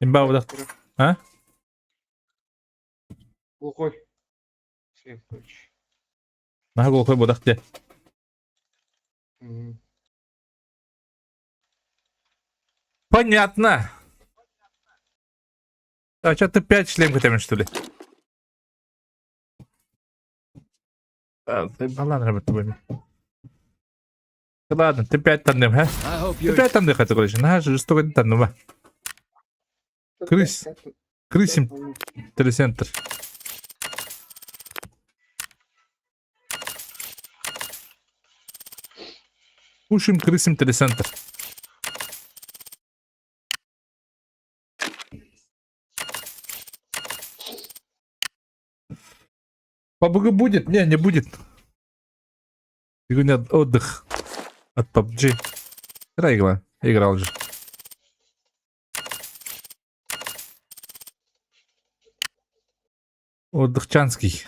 Имба А? Глухой. Шлем, короче. Наһаа глухой будах де. Понятно. А что ты пять шлем хотя что ли? Балан работает. Ладно, ты пять тандем, ха? Ты пять тандем хотел, короче. На, жестоко тандем. Крыс. Крысим телецентр. Пушим крысим телецентр. PUBG будет? Не, не будет. Сегодня отдых от PUBG. Вчера игра. Играл же. Отдыхчанский.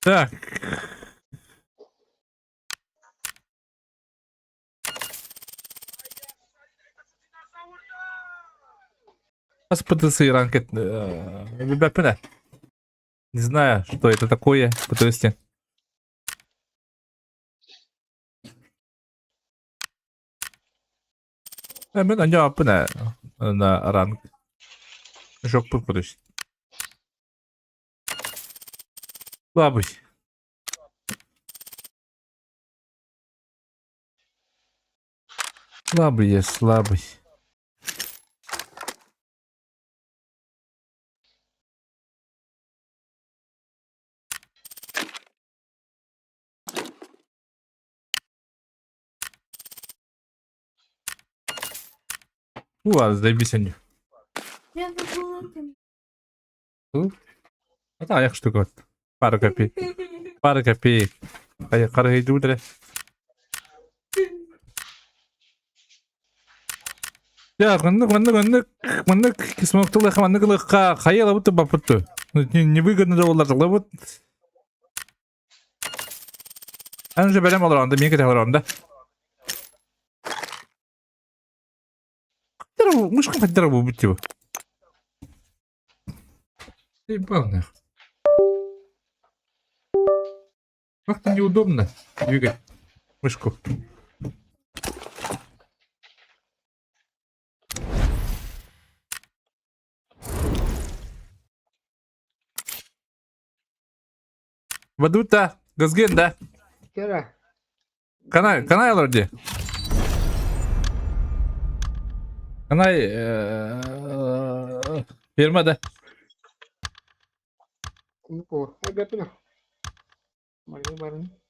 Так. Хас ПТС ранкет. Ребята, не знаю, что это такое, то есть. Мен аньяаппын на ранг. Жоппун короче. Слабый. Слабый я, слабый. Ладно, заебись они. Аҕыйах штука Пара копеек. Пара копеек. Харыһыйдыбыт эрэ. Дьэ, маннык, маннык, маннык, маннык смоктылыха, маннык ылыхха хайа ылабыт баппыт ту. Невыгодно да буоллар ылабыт. Эн уже бэлэм олорон да, мин кэтэһэ олорон да. Мышка хаддара буолбут типа. Ебал нах. Как-то неудобно двигать мышку. Вадута, Газген, да? Кера. Канай, канай олорди. Канай фирма да. Кумку. Айбепина. Марин барын.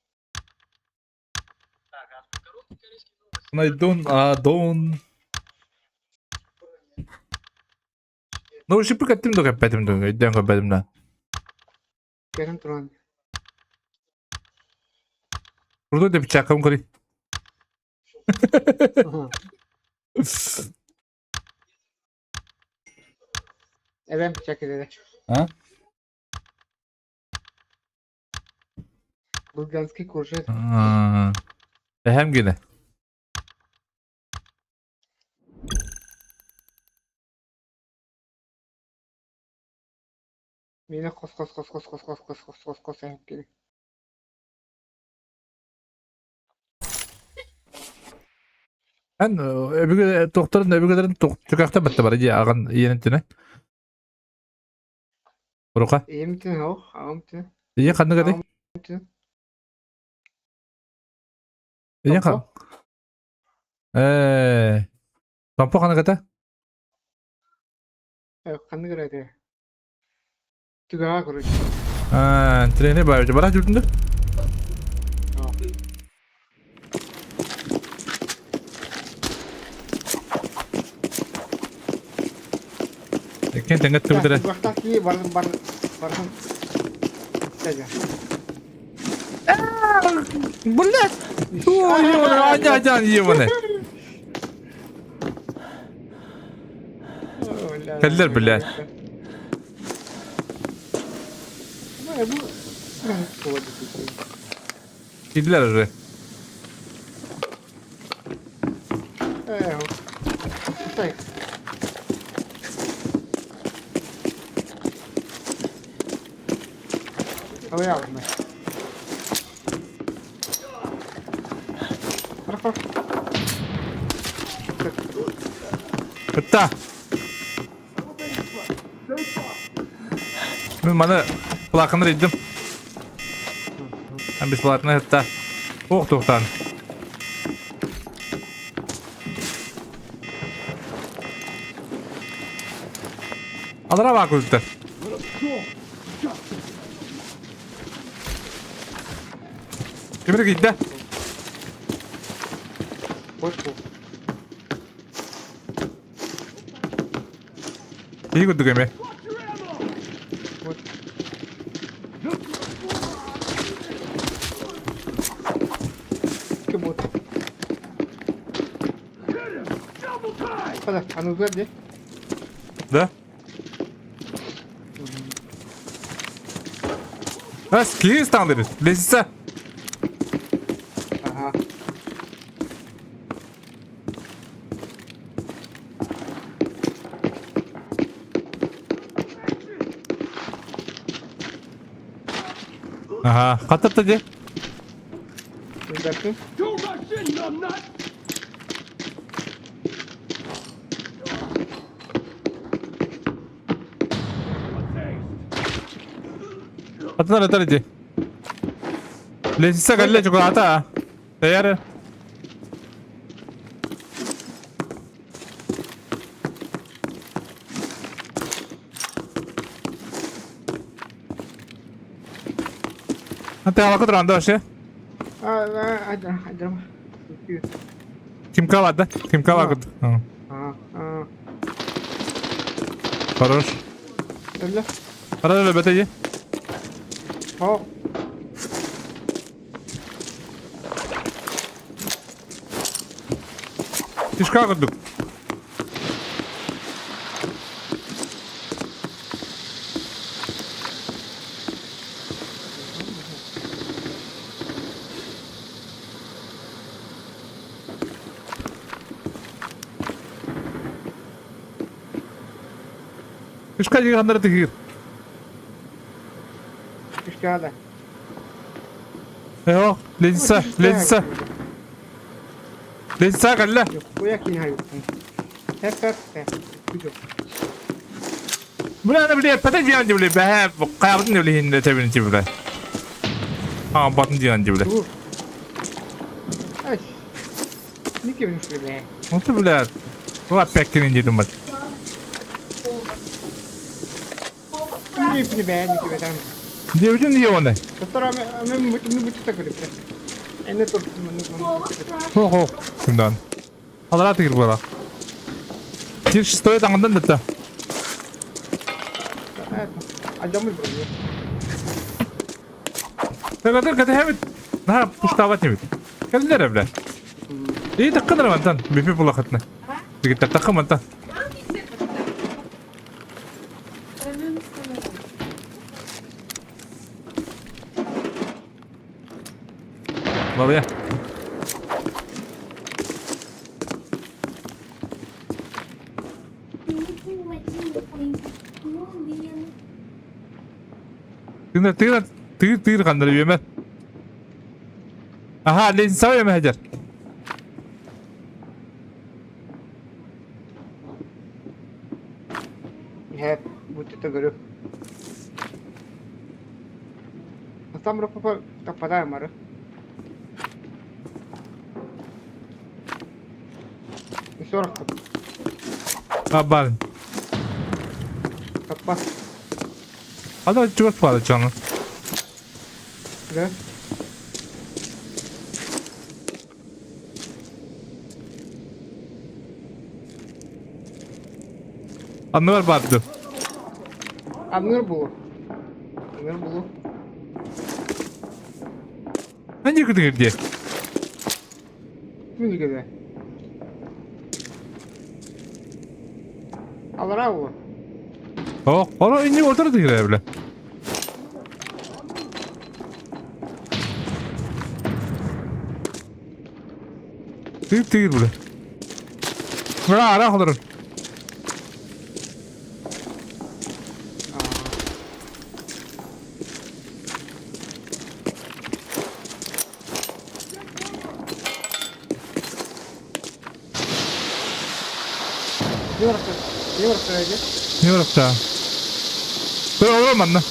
Найдун, адон. Ну, шипы каттым да кэппэтим да, өйдөөн көрбөтүм да. Кэлэн туран. Крутой деп чакым көрүй. Эбэм чакырыра. А? Луганский куржет. Эһэм гинэ. Миэнэ хос-хос-хос-хос-хос-хос-хос-хос-хос эһэм Эн өбүгэ туохтарын өбүгэлэрин чукахта батта бара дии аҕан ийэн түнэ. Урука. Ийэм түнэ ох, аҕам түнэ. Ийэ ханнык этэй? Аҕам түнэ. Ийэ хан. Ээ. Томпо ханнык этэ? Ханнык эрэ этэ? Түгэҕэ короче. Аа, трени баар бара жүрдүн да? Иккиэн тэҥҥэ түбүтэрэ. Бахтах кии барын бар барсын. Тэгэ. Блять! Ой, ой, ебаный. Кэллэр, блядь. Киирдилэр уже. Ээ, стай. Алыйаҕын Кытта. Мин маны плаканыр иддим. Бесплатно это. Ох, тухтан. Алара баа күлтэ. Кимир кийдэ? Киһи курдук эмэ. Да? Ас, киһи ыстаалыр. Лесица. Ага. Ага, хатырта де. Ребятки. Атар атар ди. Лесица кэллэ чоколаата. Тэйэр. Ante алака туран да вообще. Кимка ладно? Кимка лагут. Хорош. Хорош, бәтәйе. Тишка курдук. Тишка дигәннәр тигир. Тишка да. Эо, лезица, лезица. Лезица кэллэ. Бля, бля, пата диан бля, бэ, каябытын бля хинде тебин бля. А, батын диан бля. Онто бля, бу опять дедим бат. Диэбитин диэ уонна. Хо хо. Кымдан. Алара тигир буола. Тир шестой таҥандан дата. Тагатыр кэтэһэбит. Наһаа пуштаабат небит. Кэллэр бля. И таккынар мантан. Бипи булахатна. Дигиттер таккы мантан. Балыя. Тыына тыына тыыр тыыр ханнары үөмэ. Аха, лесенса үөмэ хадьар. Иһээт, бу көрү. Там попадаем, ары. 40 Абан. Таппа. Ада чугас баара дьону. Да? Анныгар баар дуо? Анныгар булу. Анныгар булу. Ханья күтүгэр диэ? Мин үгэбэ. Алараа булу. О, оро инни отор тигирэ бile. Тыыр тыыр бля. Бра, ара олорор. Не барахта. Бра, олорор манна.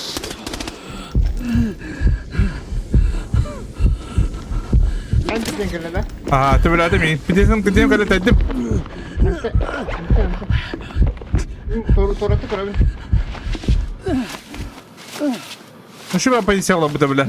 Аа, төбөлөөтө мин. Питесин кытыйым кэлэ тайдым. Ну что позиция быта бля.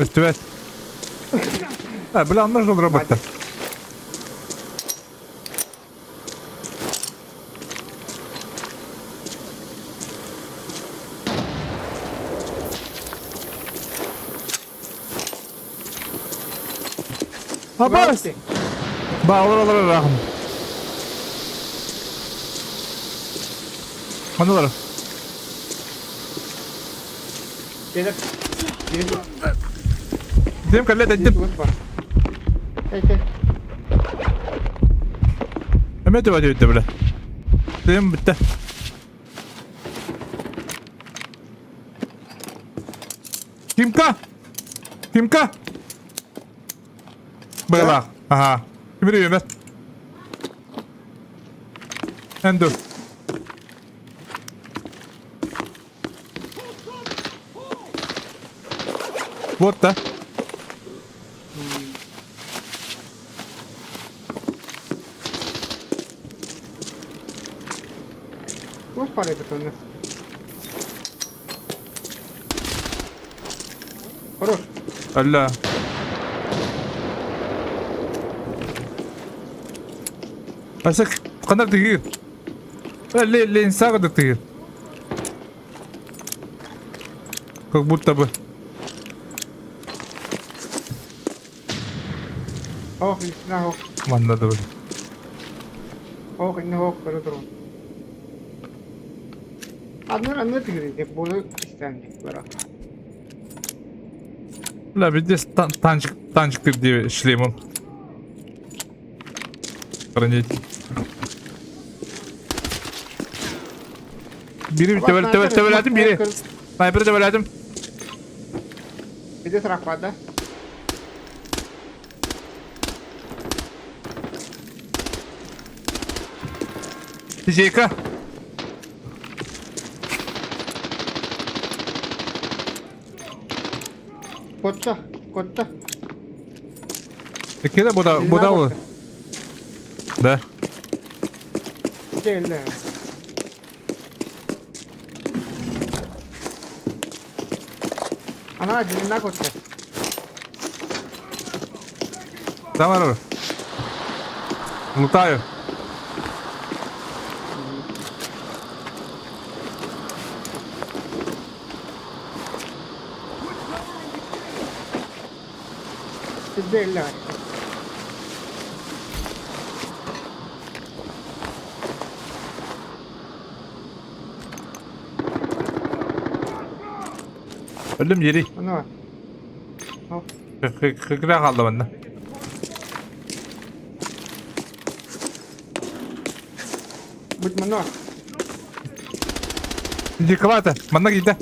Өстүбэт. А, бля, он нужен робот-то. Абас! Ба, олор олор рахым. Манылар. Дем каллет эттим. Эме төбө төбүттэ бля. Дем бүтте. Тимка! Тимка! Быылаах. Аха. Кимири үөмэт. Эн dur. Вот да. Туох баар эбит онно? Хорош. Алла. Аса ханар тыгыр. Ле ленсага да тыгыр. Как будто бы. Ох, итинэ ох. Манна да Ох, иннэ ох, көрө турун. Анны анны тигри буолу истэн бара. Бля, здесь танчик, танчик где шлемом. Хранить. Бири төбөлөтүм бири. Снайпер төбөлөтүм. Биде сырақпады. Ячейка. Котта, котта. Кеде буда буда ол. Да. Келді. Ана дьиҥнээх отто. Давай, Лутаю. Сирдэ иллэҕэ. Өллүм дьири. Ону Кыра хаалла манна. Будь манна. Диковато. Манна киирдэ.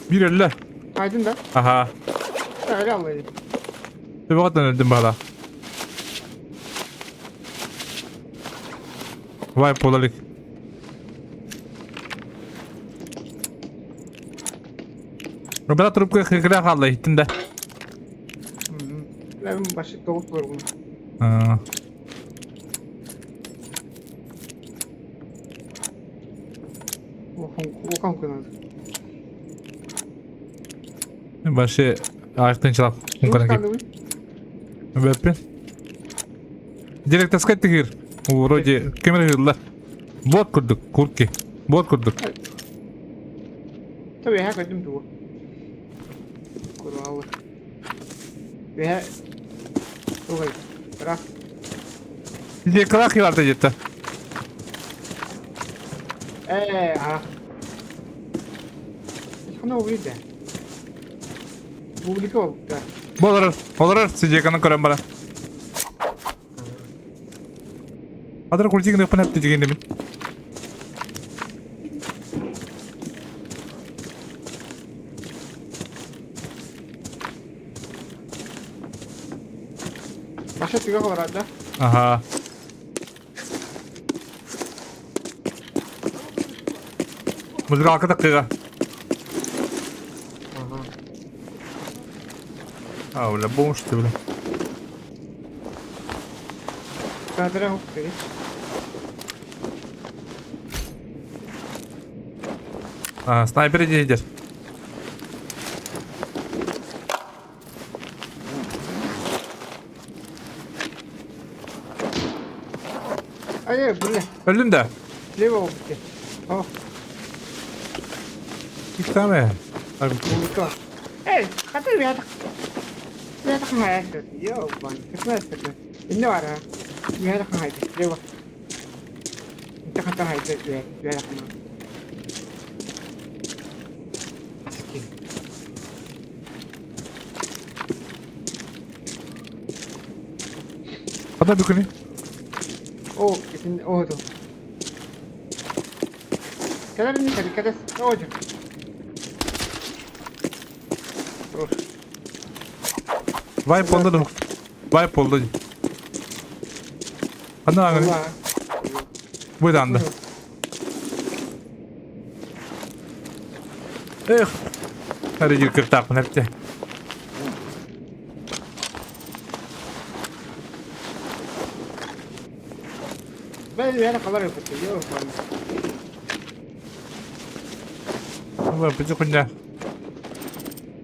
Биир өллө. Айдын да? Аха. Öyle аллайын. Төбөҕөттөн өлдүм баҕала. Вай буола илик. Бра трубка кыра хаалла иһиттим да. Мен башы тоғыз көргүм. Улахан күн Башы айықтынчылап мумкин Бәппин. Директорскай тыгыр. Вроде кемер ыһылла. Вот курдук куртки. Буот курдук. Та үөһэ көрдүм дуо? Куруалы. Үөһэ тугай? Ыраах. Зеркалах киларда где-то. Ээ, а. Хана убийда. Бублика болбута. Бу олорор, олорор, сидеканы көрөн баран. Адыр культигин ыппын эпти дигеннемин. Баша түгэх олорор да? Аха. Музыкалка такыга. А, бля, бомж ты, бля. Кадра хоппи. А, снайпер иди идет. Ай, бля. Өлдүм да. Лево хоппи. О. Киттаме. Эй, хата үһэ Инне баар үөһэ хаһайда лево инте хата хайда үөһэ үөһэ Хата бүкүнү. Оо, итин оото. Кэлэр инни кэли кэтэс. Оожу. Вайп oldu da. Вайп oldu. Хана аңы. Бу даанда. Эх. Әрі кыртаақпын әпте. Бэл үөһэ халар өпөттө. Йоо. Бу күнне.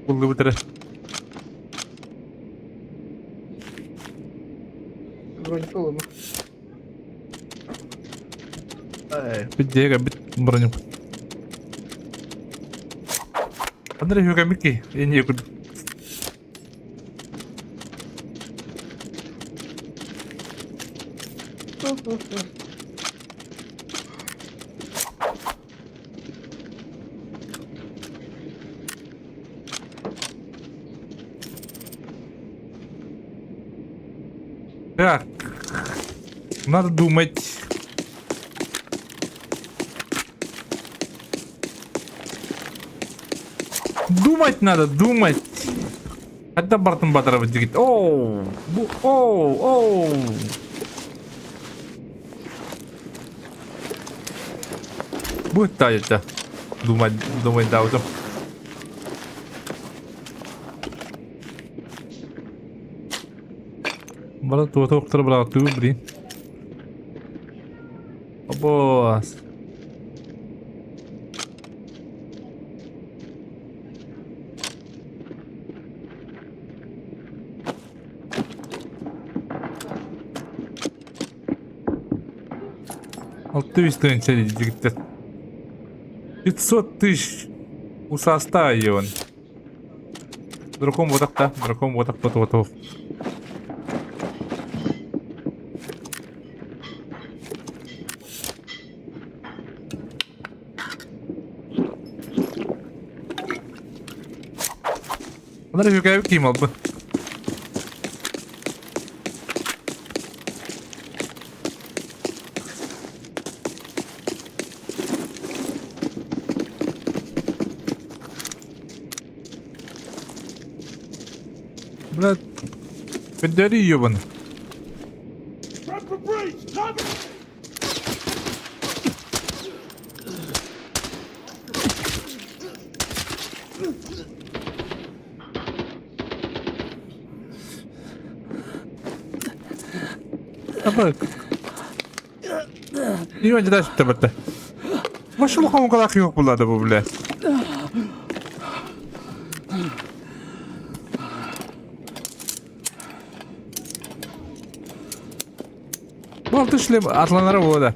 Булды бутыры. Бронь ма. Бидега бит броню. Андрей Хюга Микки, я не куд. Так. Надо думать. Думать надо, думать. Хатта бартын батырабыт дигит. Оу, оу, оу. Будет это. Думать, думать, да, уже. Бара туата охтар браатыы, блин. Обоас. Алты тысяч дигиттер. 500 тысяч у состава он. Дракон вот так, дракон вот так, вот вот вот. Андрей Юкаев ким албы. Блядь, пидори ебаный. Апа. Ион дальше табатта. Машину хамукалах yok булады бу, блядь. Бу алты шлем атланары була.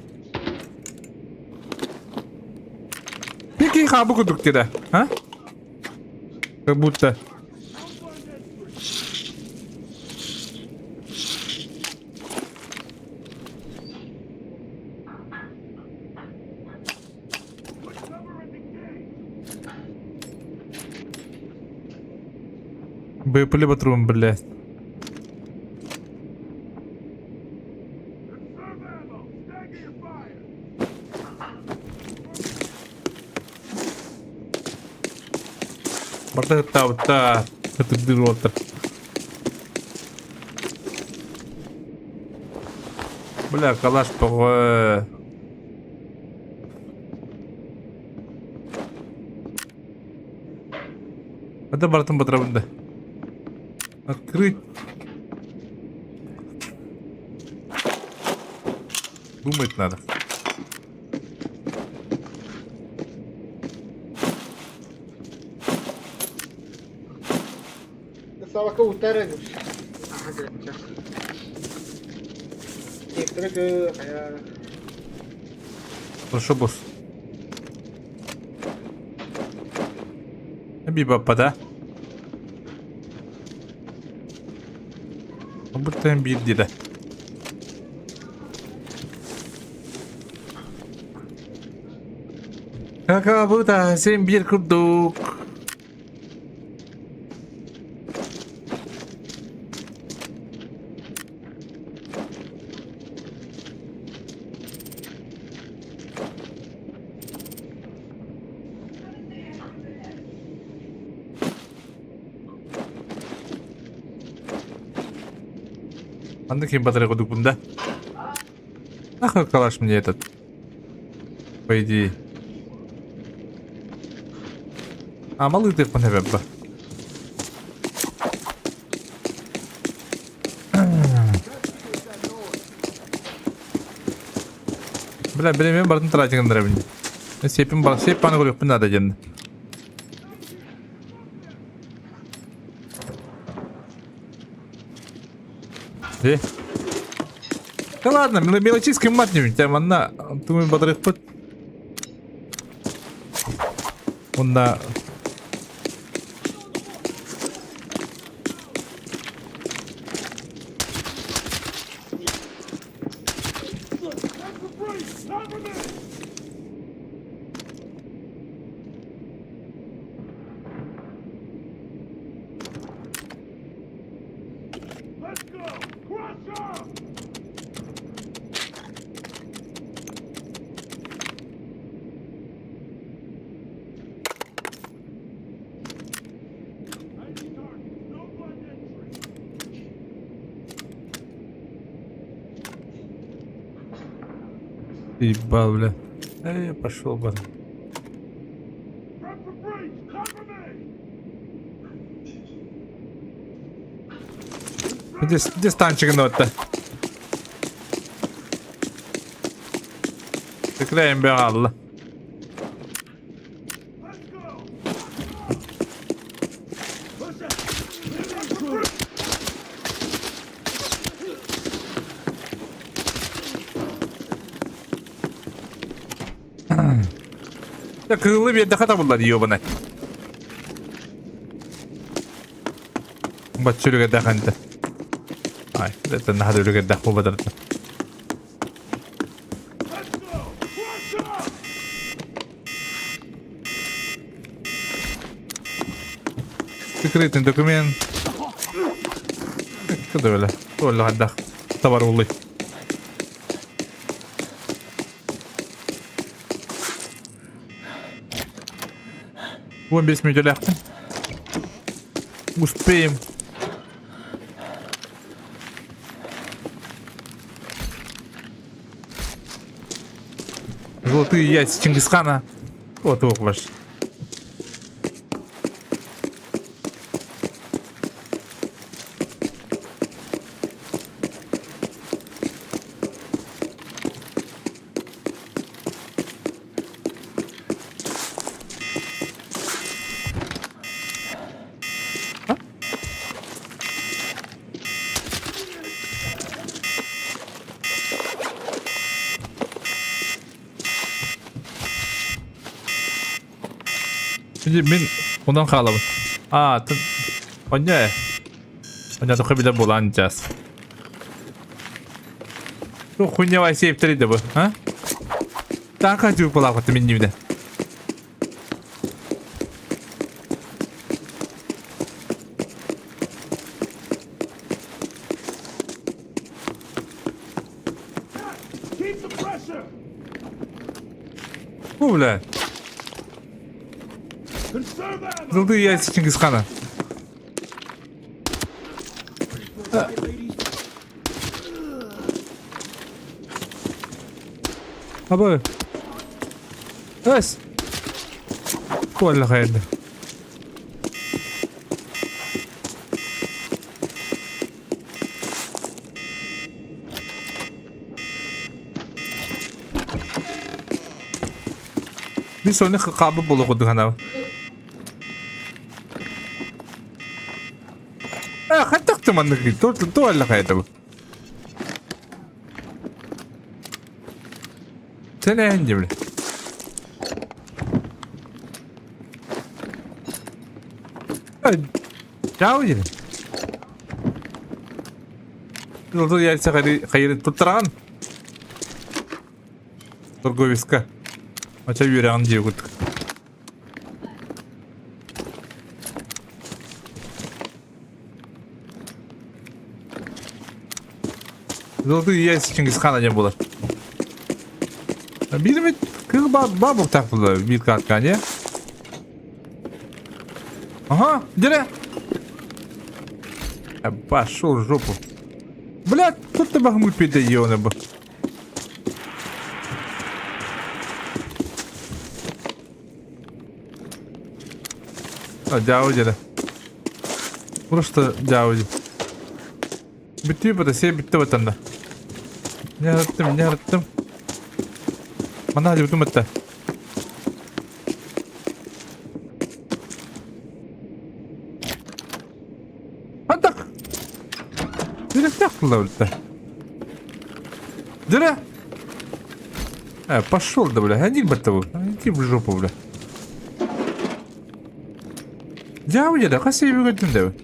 Кей хаабы курдук диэтэ, а? Как будто. Быпыли батрум, блядь. Барда ыттаабыттар. Ытырдыыр уолаттар. Бля, калаш тоҕо. Это барытын батырабын да. Открыть. Думать надо. Савака утары Хорошо, босс. Биба да? Бу биир диде. Кака сен биир курдук. Маннык ким батарей курдукпун да? Нахуй калаш мне этот? По идее. А, малый ты наверное. Бля, билемин бардын тратигын дырабын. Сепин бар, сеп паны көрөкпүн надо ден. Э? Да ладно, мелочиски мат не тебя манна, ты батарыхпыт. Онна Ебал, бля. Эй, пошел бы. Где, где станчик ну-то? Текляем бегал. Я кыылы биэрдэхэ табыллар ёбаный. Бачча үлүгэрдээх энтэ. Ай, это наһаа үлүгэрдээх буолбатар. Секретный документ. Куда бля? Туолла хайдах табар уллый. 15 мүнүүтэлээхпин. Успеем. Золотые яйца Чингисхана. Вот ох ваш. Мин онон хаалабын. Аа, онньо ээ. Онньо билэ булан час. Ну, хуйня сейптери да бу, а? Таҥха жук булаахпыт мин дибинэ. Бу бля. Золотые яйца Чингисхана. Аба. Эс. Туолла хайда. Мин соны хаабы буолуох курдук санаабын. Э, хайдах да маннык туолла хайда бу. Сэнээн дьэ Чао диэн. Золотой яйца хайырын туттараҕын. Торговецка. Ача үөрэҕин диэбит. Золотые яйца Чингисхана диэн буолар. Биир эмит кыыл баа буолтаах буолла биир картка не? Ага, где? Пошел в жопу. Бля, тут ты бахмут пиде бы. А, дяу деді. Просто дяу деді. Бүттүү бата, се бүтті батанда. Не араттым, не араттым. Мана бүтүм бітті. Антак! Директак була бітті. Дыра! Э, пошел да, бля, один бітті бұл. Иди в жопу, бля. Дяу деді, қасы ебі көттім деп.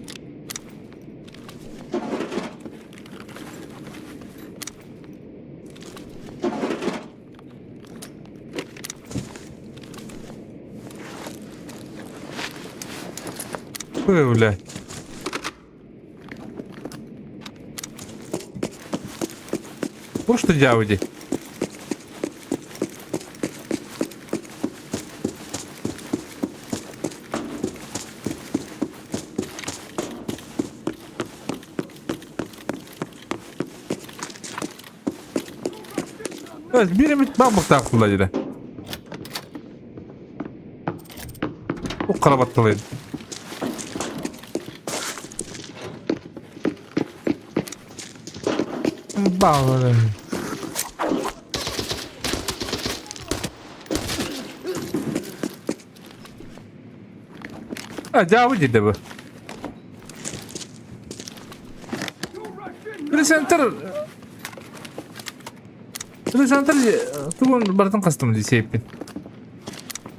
Ой, бля. Просто дяуди. Биир эмит баар буолуохтаах буолла дии. Хара батталайын. Баҕар. А, дьаабы диде бу. Центр Центр тугун барытын хастым дии сиэппин.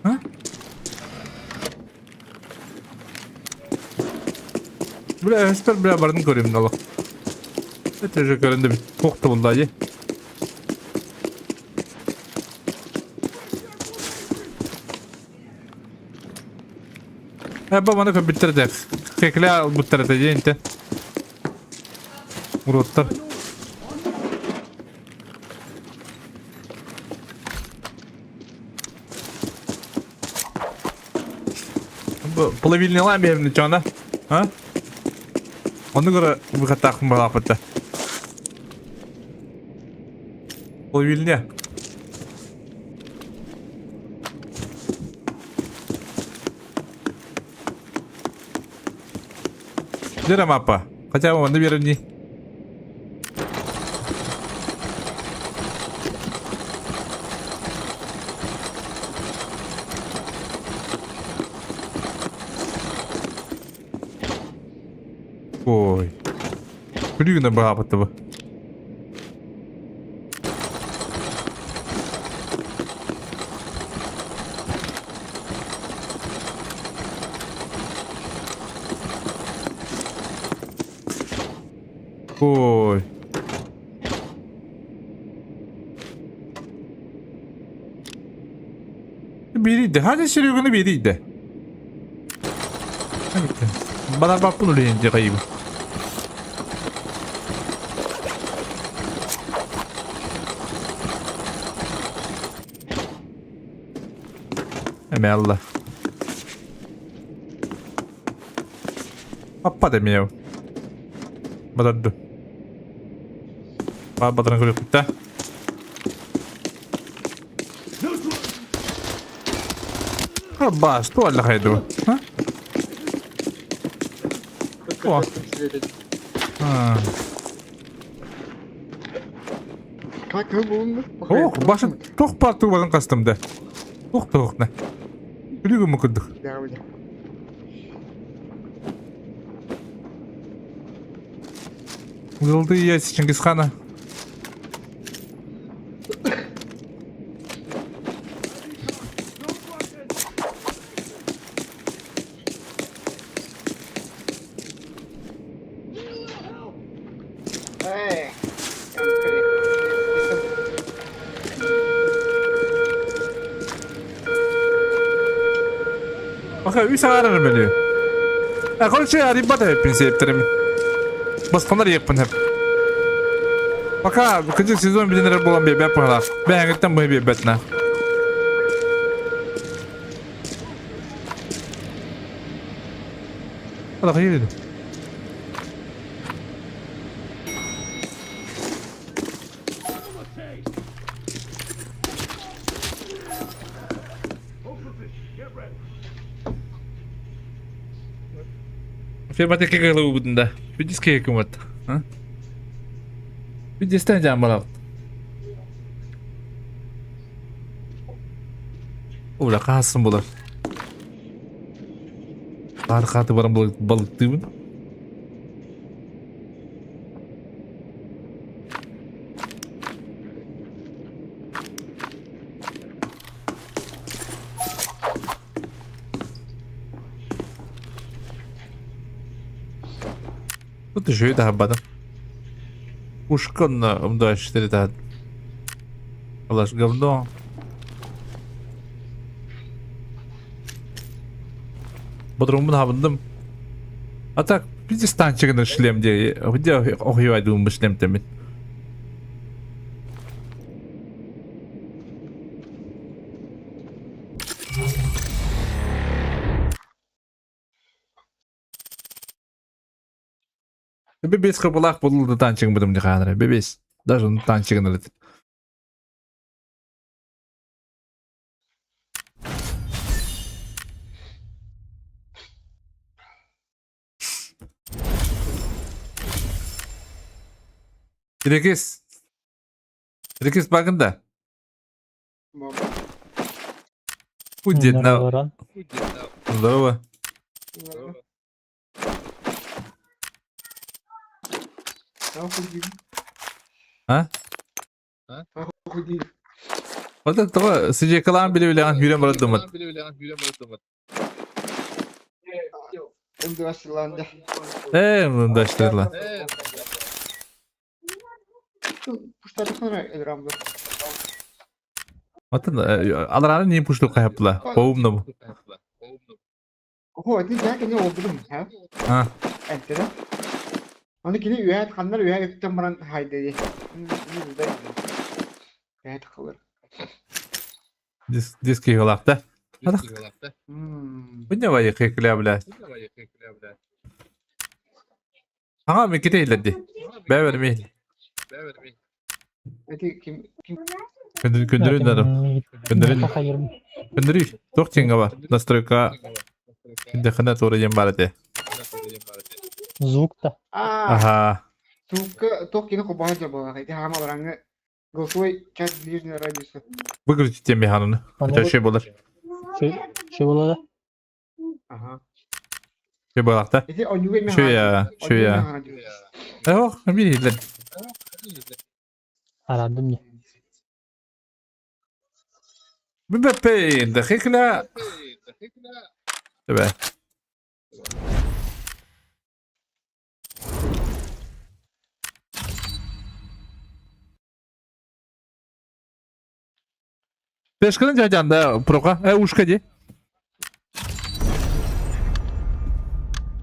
А? Бля, өспөр бля барын көрүм ноло. Это же көрүндү бит. Туохта булла дии. Э, бу маны көрбүттэр Кекле албыттар этэ диэн Уроттар. Половинныйлаан биһэбин чоона. А? Ону көрө выхаттаахпын балааппытта. Половиння. Дера мапа. Хотя бы манна биэрэр дии. Ой. Күлүү гына баҕаабыт бу. Ой. Биирийдэ. Ханна Сереганы биирийдэ. Баларбаппын үлэһин дьаҕайыбын. Эмэ алла. Аппа да эмиэ. Батарды. Батыран көрүөхпүт да. Бас, туох хайду? А? О. Ох, башын туох баар туубатын хастым да. Туох туохна. Күлүгүм курдук. Золотые яйца Чингисхана. Okej, үс аҥаар меню. Короче, арыйбат эбиппин сиэптэрим. Босхонор иэппин хэп. Пока кыдьык сезон бүтэн эрэр буолан биэрбэт быһалаах. Бэйэҥиттэн быһа биэрбэт на. Алахайыр Фирмата кыгылыбытын да. Бүдис кыгымат. Бүдистен жамбалап. Ула хаассын булар. Хаар хааты баран балыктыыбын. Тут еще и таһарбатым. Пушка на М24 таһар. Алаш говно. Бодруммун хабындым. А так, пиздец танчигын шлем де. Где охуевайдым шлем темин. Бебес кырбылаах булду танчигын бутум дихаанара. Бебес. Даже танчигын ырыт. Рекес. Рекес багында. Будет на... Здорово. А? Вот этого сидекалаан биле-билэҕин сүүрэн барардыммыт. Ээ, мындаштырла. Отон алараны не пушту кайапла. Поумно бу. Оһо, ити дьэ кини уолбутум, һэ? А. Энтэрэ. Аны кини үөһэ ханнар үөһэ үктэн баран хайдыйы. Үөһэ тахалар. Диск диск киһилаахта. Бу не кекля блядь. Ага, мен ките илэрди. Бэбэр ми. Ити ким ким Көндүр көндүрүн дарым. Көндүрүн. Көндүрүй. Туох тиҥҥэ бар. Настройка Дэхэнэ туора диэн баар этэ. Звук та. А, Аха. Тука туох кини кубаһа дьабалаах. Ити хаама бараҥҥа голосовой чат ближнего радиуса. Выключить тем механыны. Аны Ча болар. Şey болады. Аха. Şey болақта. Ити онньуга Шө я, шө я. Ох, бир иһиллэр. Арадым не. Бэппэ, дэхикла. Төбе. Пешканы дядян да прока. Ушка ди.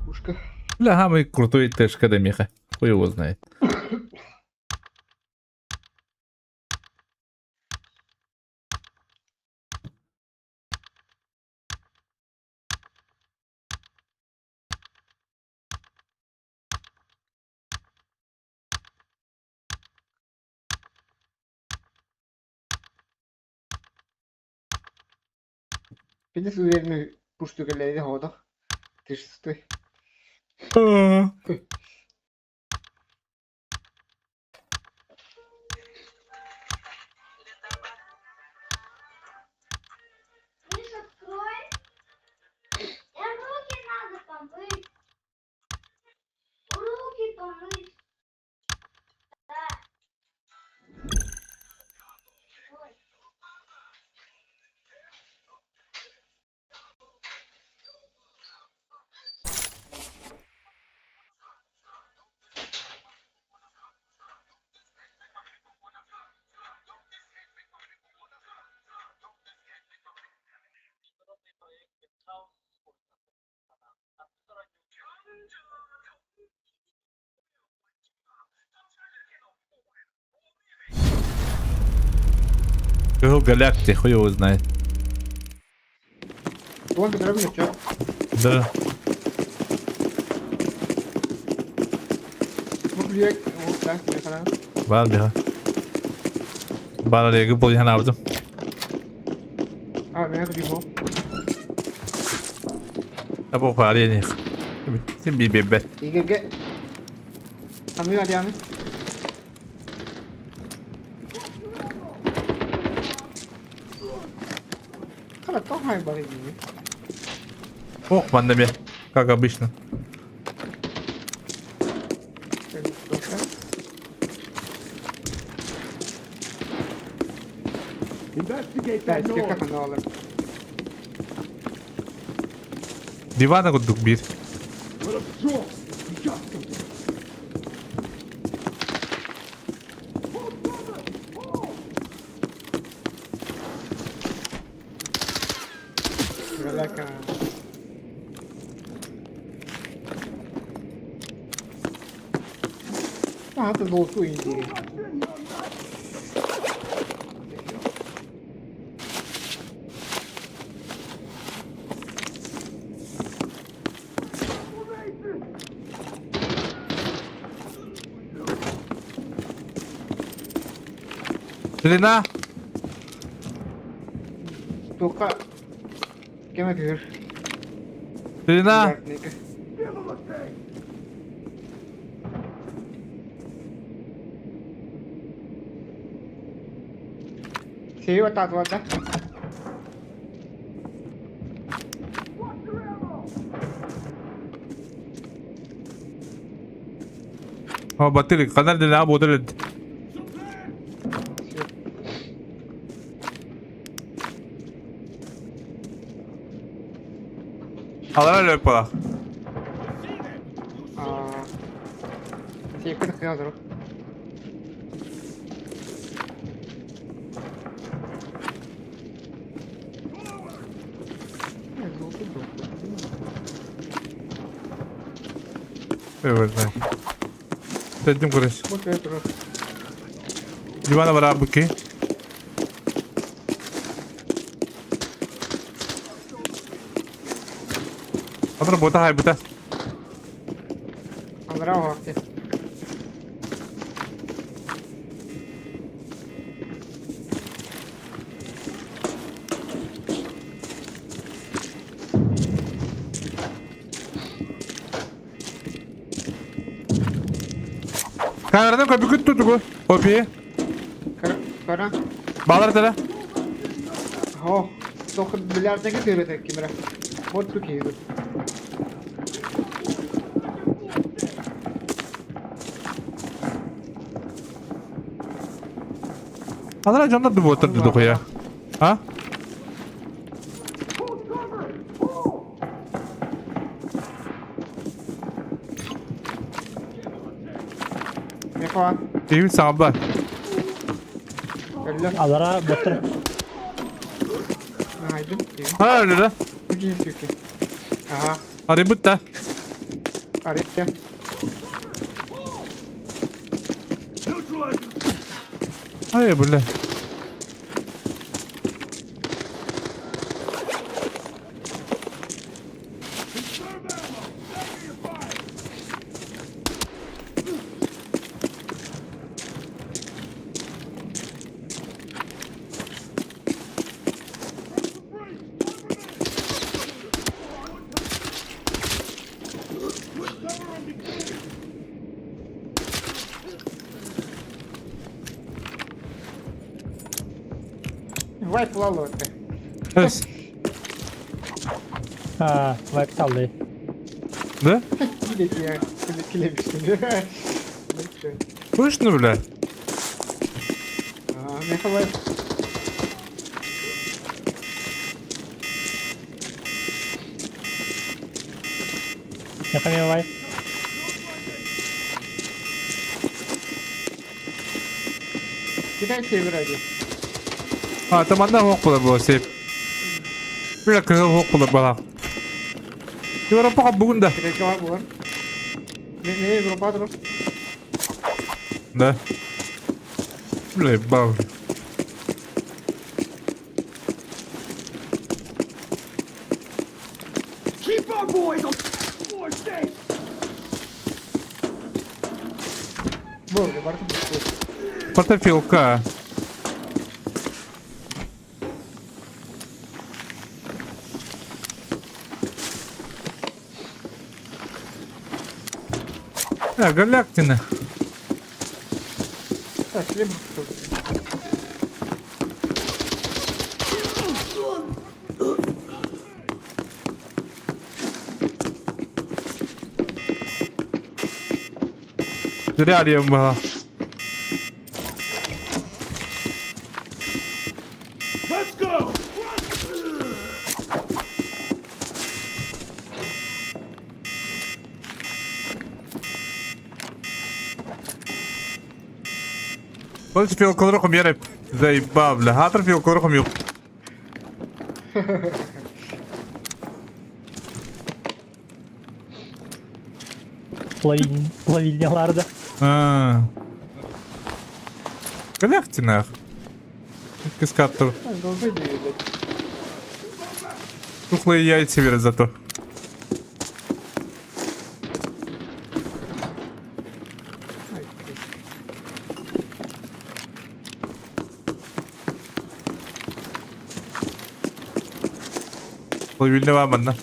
Ушка. Бля, самый крутой тэшка да меха. Хуй его знает. Пиздец уверенный пушту кэллэйди хоҕотох. Ты ж стой. Миша, открой. Я руки надо помыть. Руки помыть. Да. Ой. Кыһыл галактик, хуй его знает. Туон Петровна, чё? Да. Бу блядь, вот так, механа. Бар беха. Бар леги был я навдым. А, меха димо. Або парень. Тим би бебе. Иге. Амы адианы. Хала то хай бары дии. Ох, манна как обычно. Investigate that noise. Дивана курдук биир. Let him drop. We got something. Hold cover! Hold! Галака. А, это золотую идею. Длина. Тока. Кем это? Длина. Сева татвата. О, батырик, канал длина будет. Алара лөп бала. Сейф хазыр. Evet. Dedim kurış. Вот это. Дивана бара буки. Атра бота хай бута. Алра вакты. Камераны көбүкүт тутугу. Опи. Кара. Балар тара. Хо. Тохы билярдеги төрөтө кимре. Вот туки. Алара жондар ду ботар ду хуя. А? Hold cover! Hold! Меха. Деймин саңа бар. Әллә. Алара батыр. Айдым. Ha öyle de. Ага. Арыйбыт да. Арыйда. Ай, бля. Вайп лалоты. Эс. Аа, вайп таллы. Да? Слышно, бля? Мехами вайп. Кидай север А, там одна хоккула была сейп. Бля, кызыл хоккула была. Европаға бүгін да. Да. Бля, бал. Keep our boys on floor safe! Портофилка. А, Галяктина. Зря я была. Let's go! Короче, филколрохом я заебал, бля. Хатр филколрохом юк. Плавильняларда. А. Галяктина. Кискаттер. Тухлые яйца верят зато. Плавильня вам одна.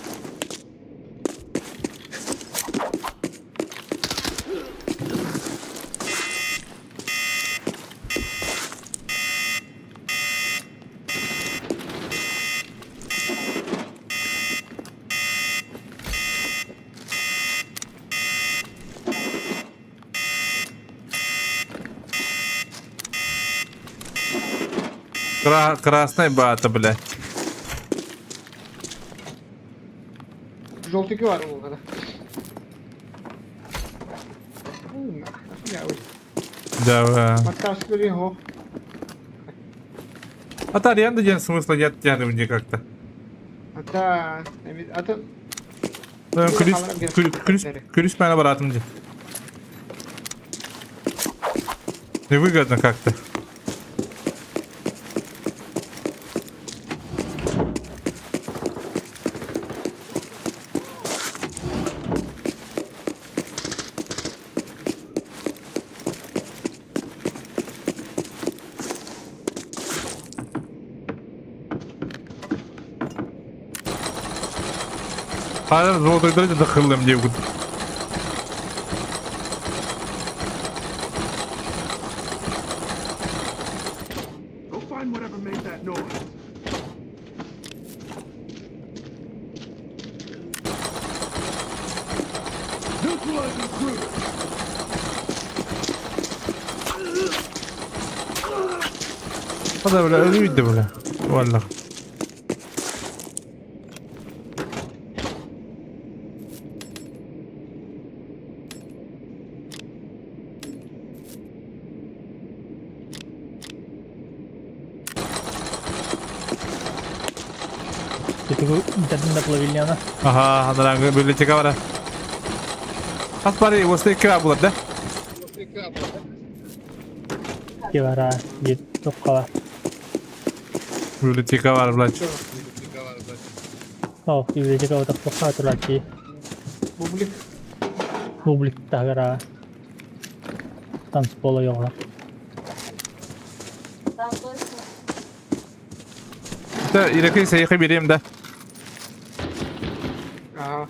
Красная бата, бля. Желтый бар ол ғана. Да. Маттас көрейін, хо. А та аренда ден смысла нет, тянем мне как-то. Ата, ата. Күлүс, күлүс, күлүс мені баратым де. Невыгодно как-то. Хазар золотой дороги дахылым деп. Go find whatever made that noise. Neutralize intruder! Hadi бля, өлүйді бля. Валлах. Итиги бүтэрдин да плавильняны. Аха, анарааҥҥы библиотека бара. Хас бары уоста икки баар булар да? Икки бара, биир туххала. Библиотека бар булач. О, библиотека отох тухха турачи. Бублик. Бублик тагара. Танцпола йоҕа. Там точно. Это Иракы сайыхы берем да. Ага.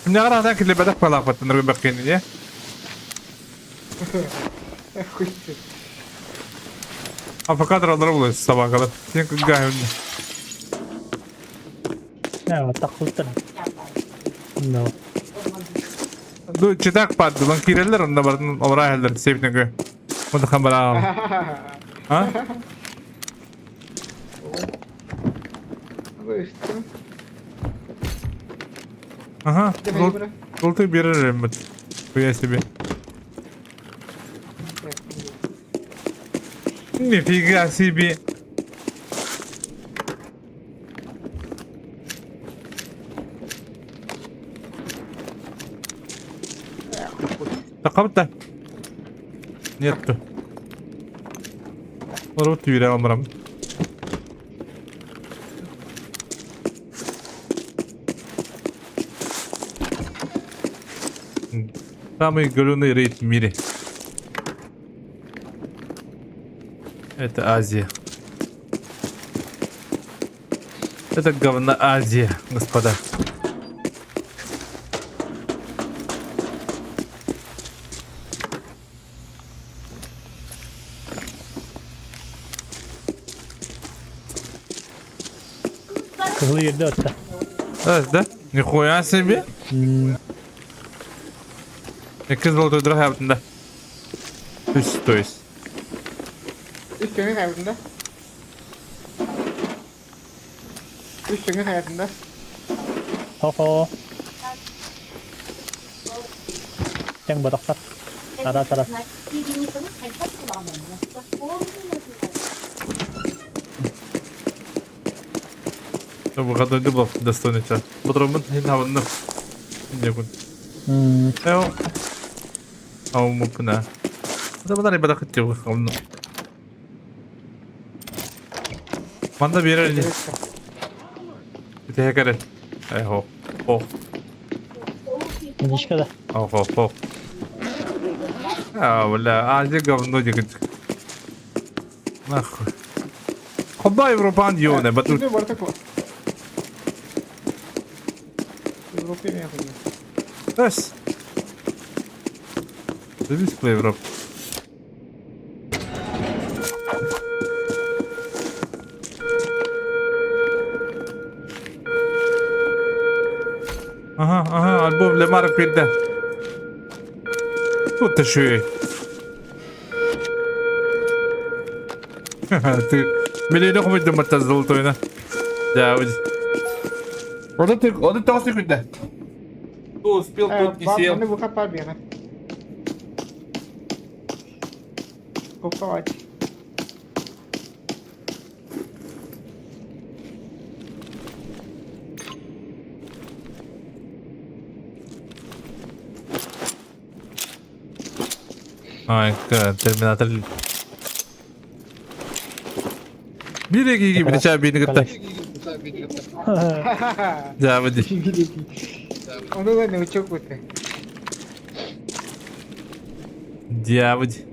Мняҕар атан киллэрбэтэх балаахпаттан ырбаккыны не? Хуй ты. Авокадо алар собакалар. Сен кыггаһын. Тахсыбыттар. No. Ду читак падды лан киреллер онда бардын олора хеллер себитнеге. Онда хан бара. А? Ага. Золотой берер бит. Хуя себе. Нифига себе. Тақабыт Нету. Орут үүрэ омрам. Самый галюный рейд в мире. Это Азия. Это говно Азия, господа. Кыһыл үөрдэ отта. Да? Нихуя себе. Икки золотой дорога да. Үс, то есть. Үс көҥү хайабытында. Үс көҥү хайатында. Хо-хо. Тэҥ ботохтор. Ара тара. Выходной был достойный час. Потом недавно. Некуда. Эо. Аумупна. Это была хотел хавну. Манда биэрэр Ити кэрэ. Э хо. Хо. Мишка да. Хо хо хо. А, бля, а где говно дигит. Нахуй. Хоба Европан ёне, батут. Эс. Завис по Европе. Ага, ага, альбом Лемар биэрдэ. Тут үчүгэй. Ты миллион хомойдум барта золотойна. Да, Вот это, вот это толстый да. Кто успел, тот не сел. Маны бука побега. Куповать. Ай, Терминатор. Биир эгиги биричаа биини кытта. Дьаабы дии. Ону да научок быты. Дьаабы дии.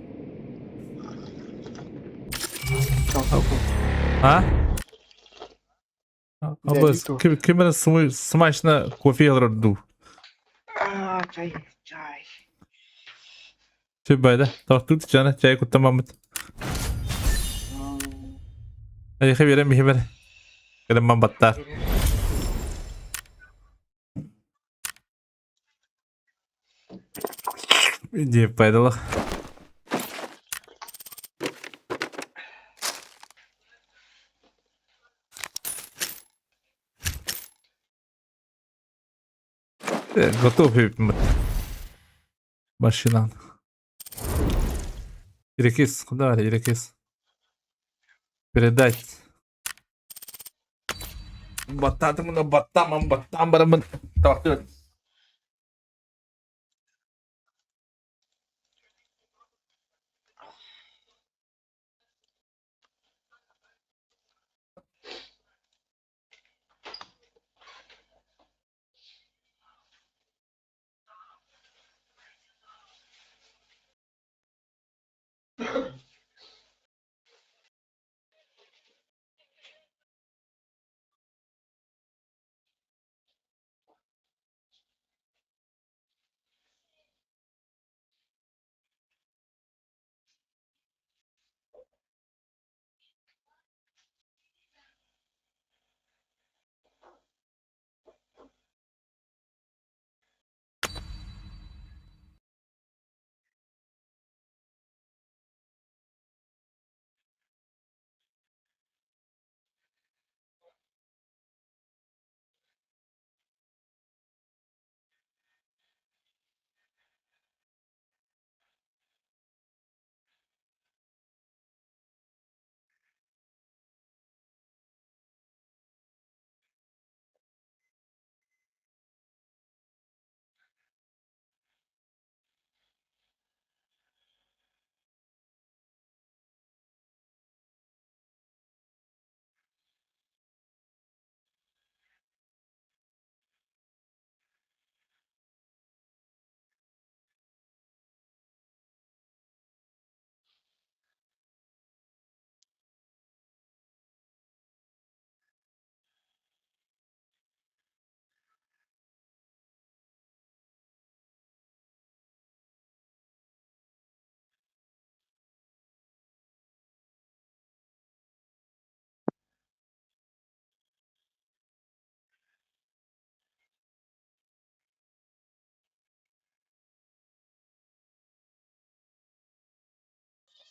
А? Абыс, ким эрэ смачно кофе ылар дуу. Чай, чай. Сөп байда. Тохтуу чана чай куттамаммыт. Эйхэ биэрэн биһимэр. Кэлэн баттаар. Диэп пайдалах. Готов Машина. Ирекис, куда Ирекис? Передать. Баттаатым мына баттааман баттаан бараммын табахтыыр.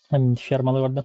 Фермалы көрдüm.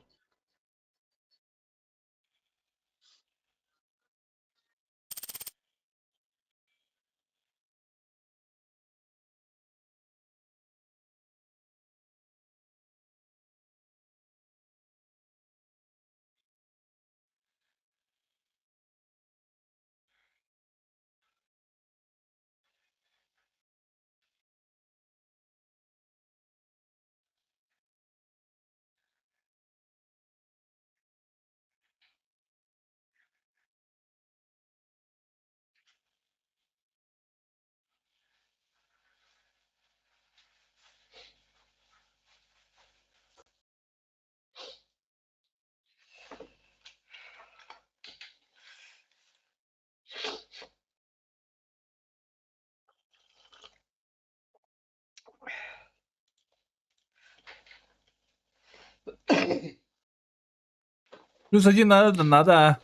Плюс один надо, надо.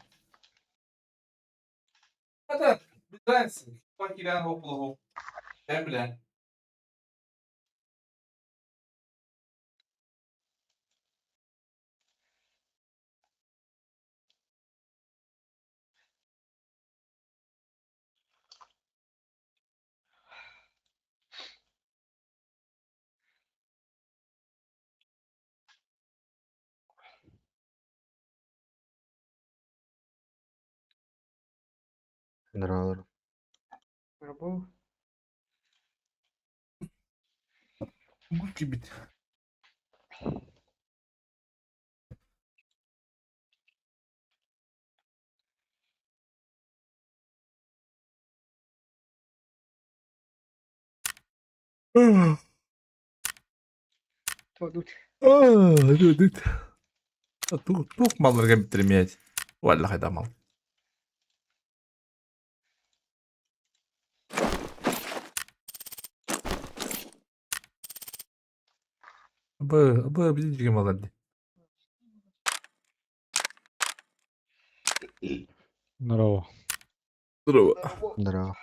Надо, без разницы. Бля. Здорово. Рабов. Губки бить. Тут. Тух малларга биттермиять. Валла хайда мал. Б, били малlar. Здорово. Здорово. Здорово.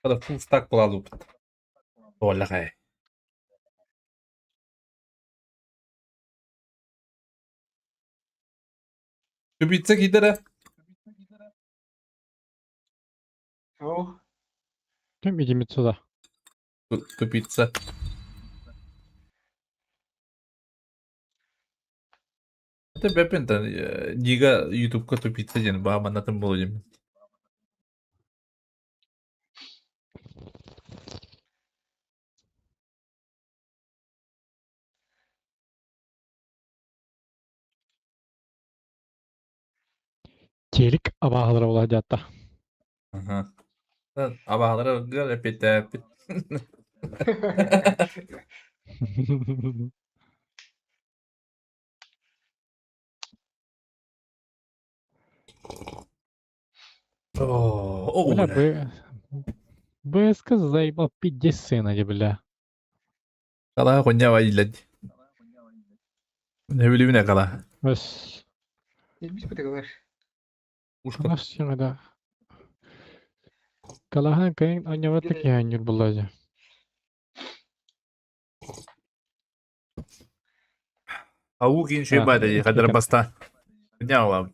Hada full stack буолалупт. Валла хай. Тупица киирдэ О, Кем идем сюда? Тупица. Это бэппин Дига ютубка тупица диэн баа маннатын буолуо диэммин. Телик абааһылара буолар дьаатта. Аха. Абаһалара ыргыар эппиттээппит. О, Бля, бля. Б... БСК заебал пиздец сына, бля. Калаha конья иллади. Не билибине кала. Бас. Илбис бытыгылар. Ушка. Наш да. Калахан кайын анявата киһаннюр буллажа. Ау кин шүй бада хадыр баста. Не алам.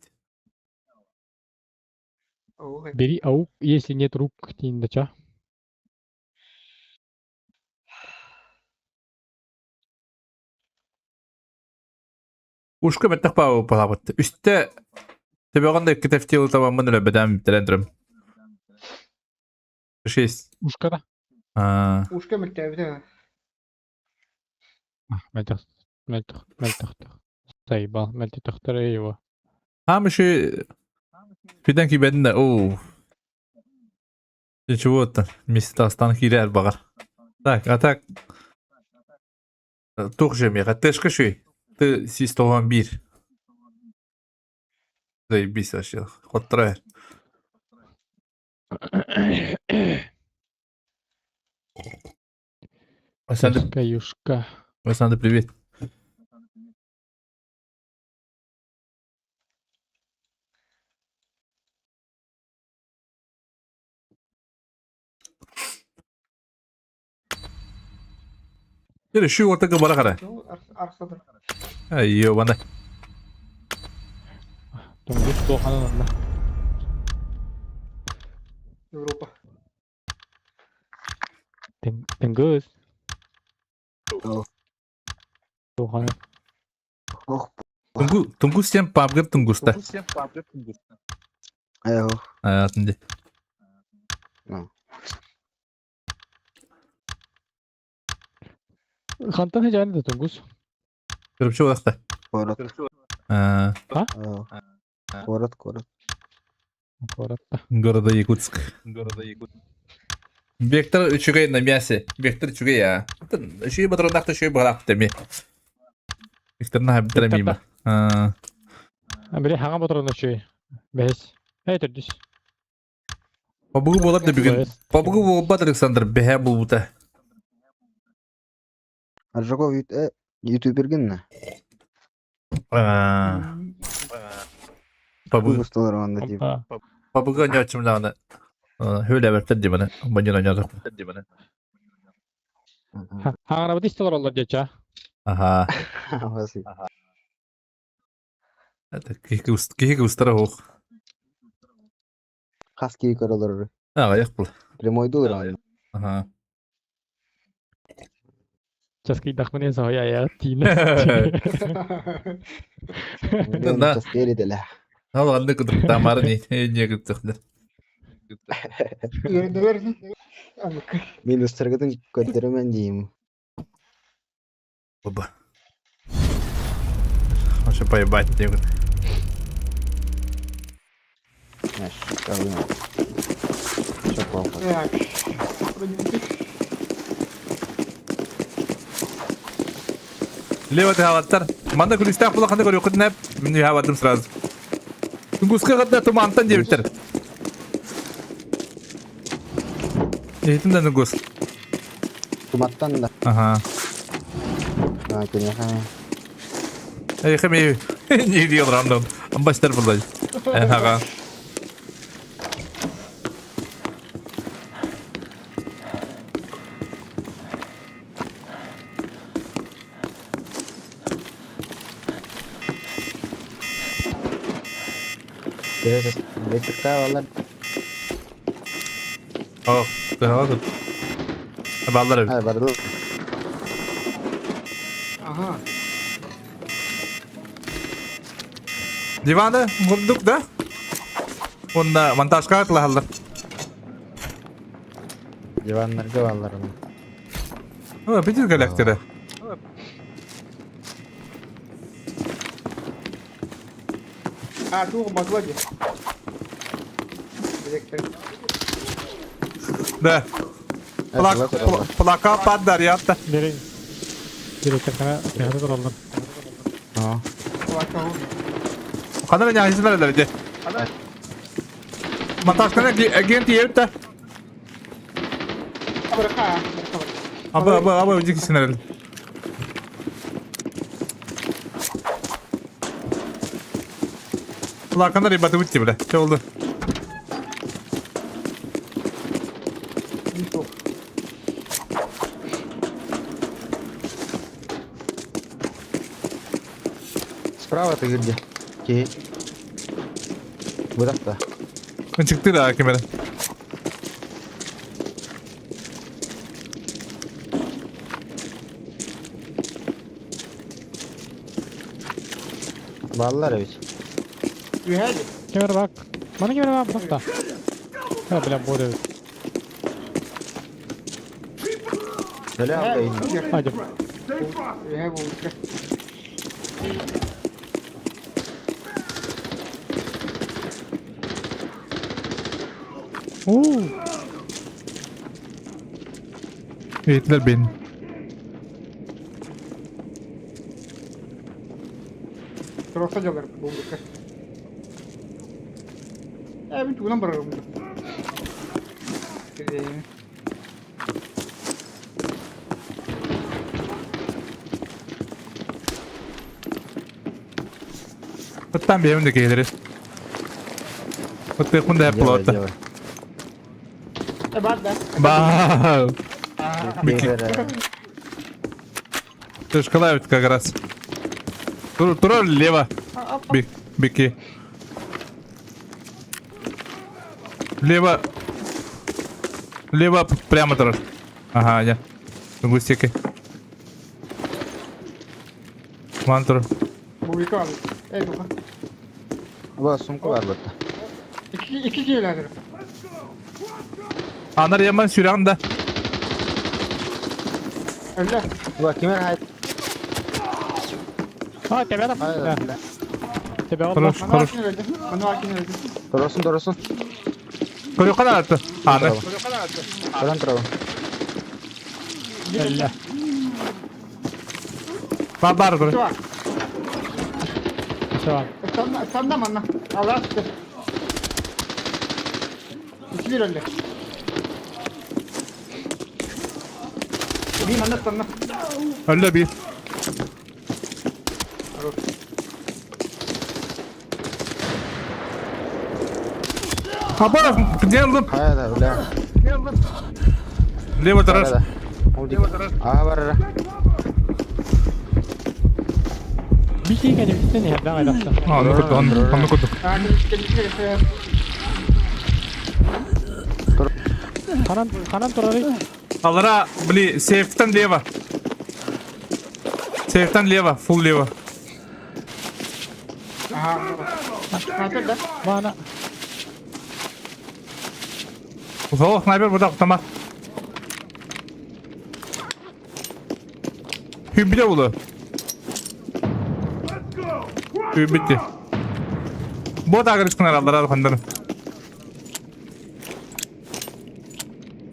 Бери аук, если нет рук, тиндача. Ушка беттах па палабат. Үстэ Тебеганда китефтил табамын эле бедам трендрем. Шесть. Ушкара. А. Ушка мөлтөөбүтэ. Мэлтэх, мэлтэх, мэлтэх. Заебал, мэлтэх его. Хам еще Фиден кибедин Оу. Ничего-то. Места астан кирер багар. Так, а так. Тух же меха. Тэшка шүй. Ты систоган бир. Заебись вообще. Хоттыра. Александр, Юшка, юшка. Александр, привет. Или şu orta бара кара. Ну, арсадыр. Айо, банда. Тунгус туоханан Европа. Тунгус. Туоханан. Тунгу, тунгус сен пабгыр тунгуста. Айо. Атынды. Хантан хажааны да тунгус. Көрүпчү болакта. Город. А, Город, город. Аккуратно. города Якутск. Города Якутск. Вектор үчүгэй на мясе. Вектор үчүгэй я. Үчүгэй батронакта үчүгэй барак теме. Вектор на хабитра мимо. А, Били хаңа батырын өчүй. Бәс. Әй түрдүс. Пабугу болар да бүгүн. Пабугу болбат Александр бэхэ булбута. Аржаков ютуберген на. А, Пабугу Кусталар онда тип. пабугу нячымлагана. Хөлө бертер димана. Баньяна нядык. Хаңа бит истолар олар деча. Аха. Васи. Это кихи устара хох. Хаски көрөлөр. А, аяк бул. Прямой доллар онда. Аха. Часки дахмане сая я тина. Да. Часкери деле. Ал анды кыдыр тамары не не кыдыр. Үөрдүлэр. Анык. Минус таргытын көрдөрөмөн дейм. Оба. Вообще поебать не Знаешь, калына. Всё плохо. Так. Вроде Лево ты хаваттар. Манда күлүстәк була кандай көрүк нәп. Мин хаваттым сразу. Тунгуска кадда тумантан дебиттер. Эйтим да тунгус. Туматтан да. Ага. А, конечно. Эй, хами. Не дел рандом. Амбастер булай. Ага. Электрика балар. О, тыһала тут. Баллар эбит. Ай, бардыл. Ага. Диваны курдук да? Онна монтажка атылаһаллар. Диваннарга баллар оны. О, бүтүн кэлэктэрэ. А, туох батла дии. Директор. Да. Плака паддар ятта. Бери. Директоркана бэһэри тураллар. Аа. Плака. Ханна меня хизмәләр ди. Монтажканы агент ебитте. Бырха. Аба, аба, аба, үдик синерел. Плаканы ребята үтти биле. Че oldu? Ничего. Справа ты где? Окей. Быдақта. Чыкты да кемере. Баллар ведь. Үһәди. Кемер бак. Маны кемер бак быдақта. Ха, бля, буде. Бля, алда Hadi. Stay frosty. Үһә булды. Уу. Етлер бен. Просто жалар булды. Э, мин тугунан барарым. Оттан бейм де келер. Отты кунда плота. Делай, Э, бар да. Ба. Бики. делай. Шкалают как раз. Тур, тур лево. Бики. Лево. Лево прямо тур. Ага, я. Густики. Ван тур. Бубика алды. Э, духа. Ба, сумка бар бытта. Iki iki kişilerdir. Анар яман сюрян да. Öyle. Ба, кемер хайт. А, тебя там. Ай, Да. Тебя алла. Хорош, Мана хорош. акин öldü. Мана акин öldü. Доросын, доросын. Көрөккан атты. Аны. Туран турабын. Элле. Бар бар бар. Şu var. Все. Sanna, sanna manna. Allah aşkına. İki bir öldü. Bir manna sanna. Öldü bir. Апаров, где он? Хайа да, бля. Лево тарас. Да. Аа бар. Бики кәне не хәбәр айдакта. А, ну куды, он, ну куды. А, kendisi Ханан ханан турары. Алара, бли, сейфтан лево. Сейфтан лево, фул лево. Ага. Снайпер да? Мана. О, снайпер буда кутама. Hübbe oldu. Let's go. Hübbitti. Bu da agresif aldılar alfanları.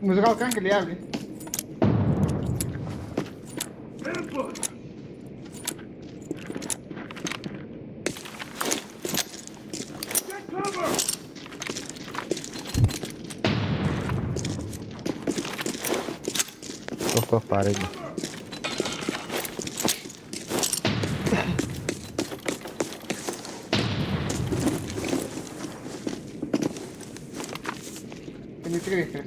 Müzik alkan ki abi. Ambush. Get cover. Тох тох бар иди. Kendisi gerektirir.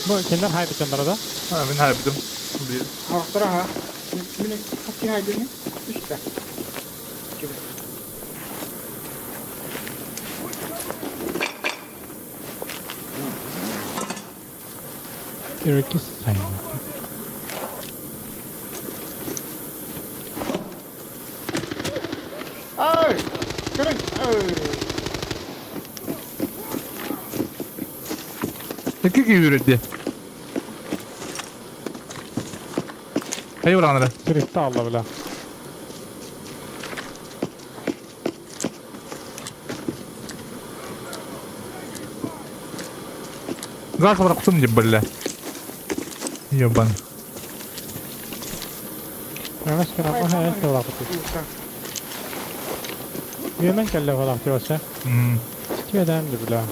Бу кинилэр хайбыттаннара да? А, мин хайбытым. Бир. Хахтара ха. Мин хакки хайдыны. Үстэ. Кибе. Ирки сайын. Ай! Көрүн. Ай! Икки киһи үрдэ. Хайы баранара. Туристы алла бля. Газ бар кутум деп бля. Ебан. Мемес кына бу хэ тылапыт. Бимен келле балак диоса. Кеден бля.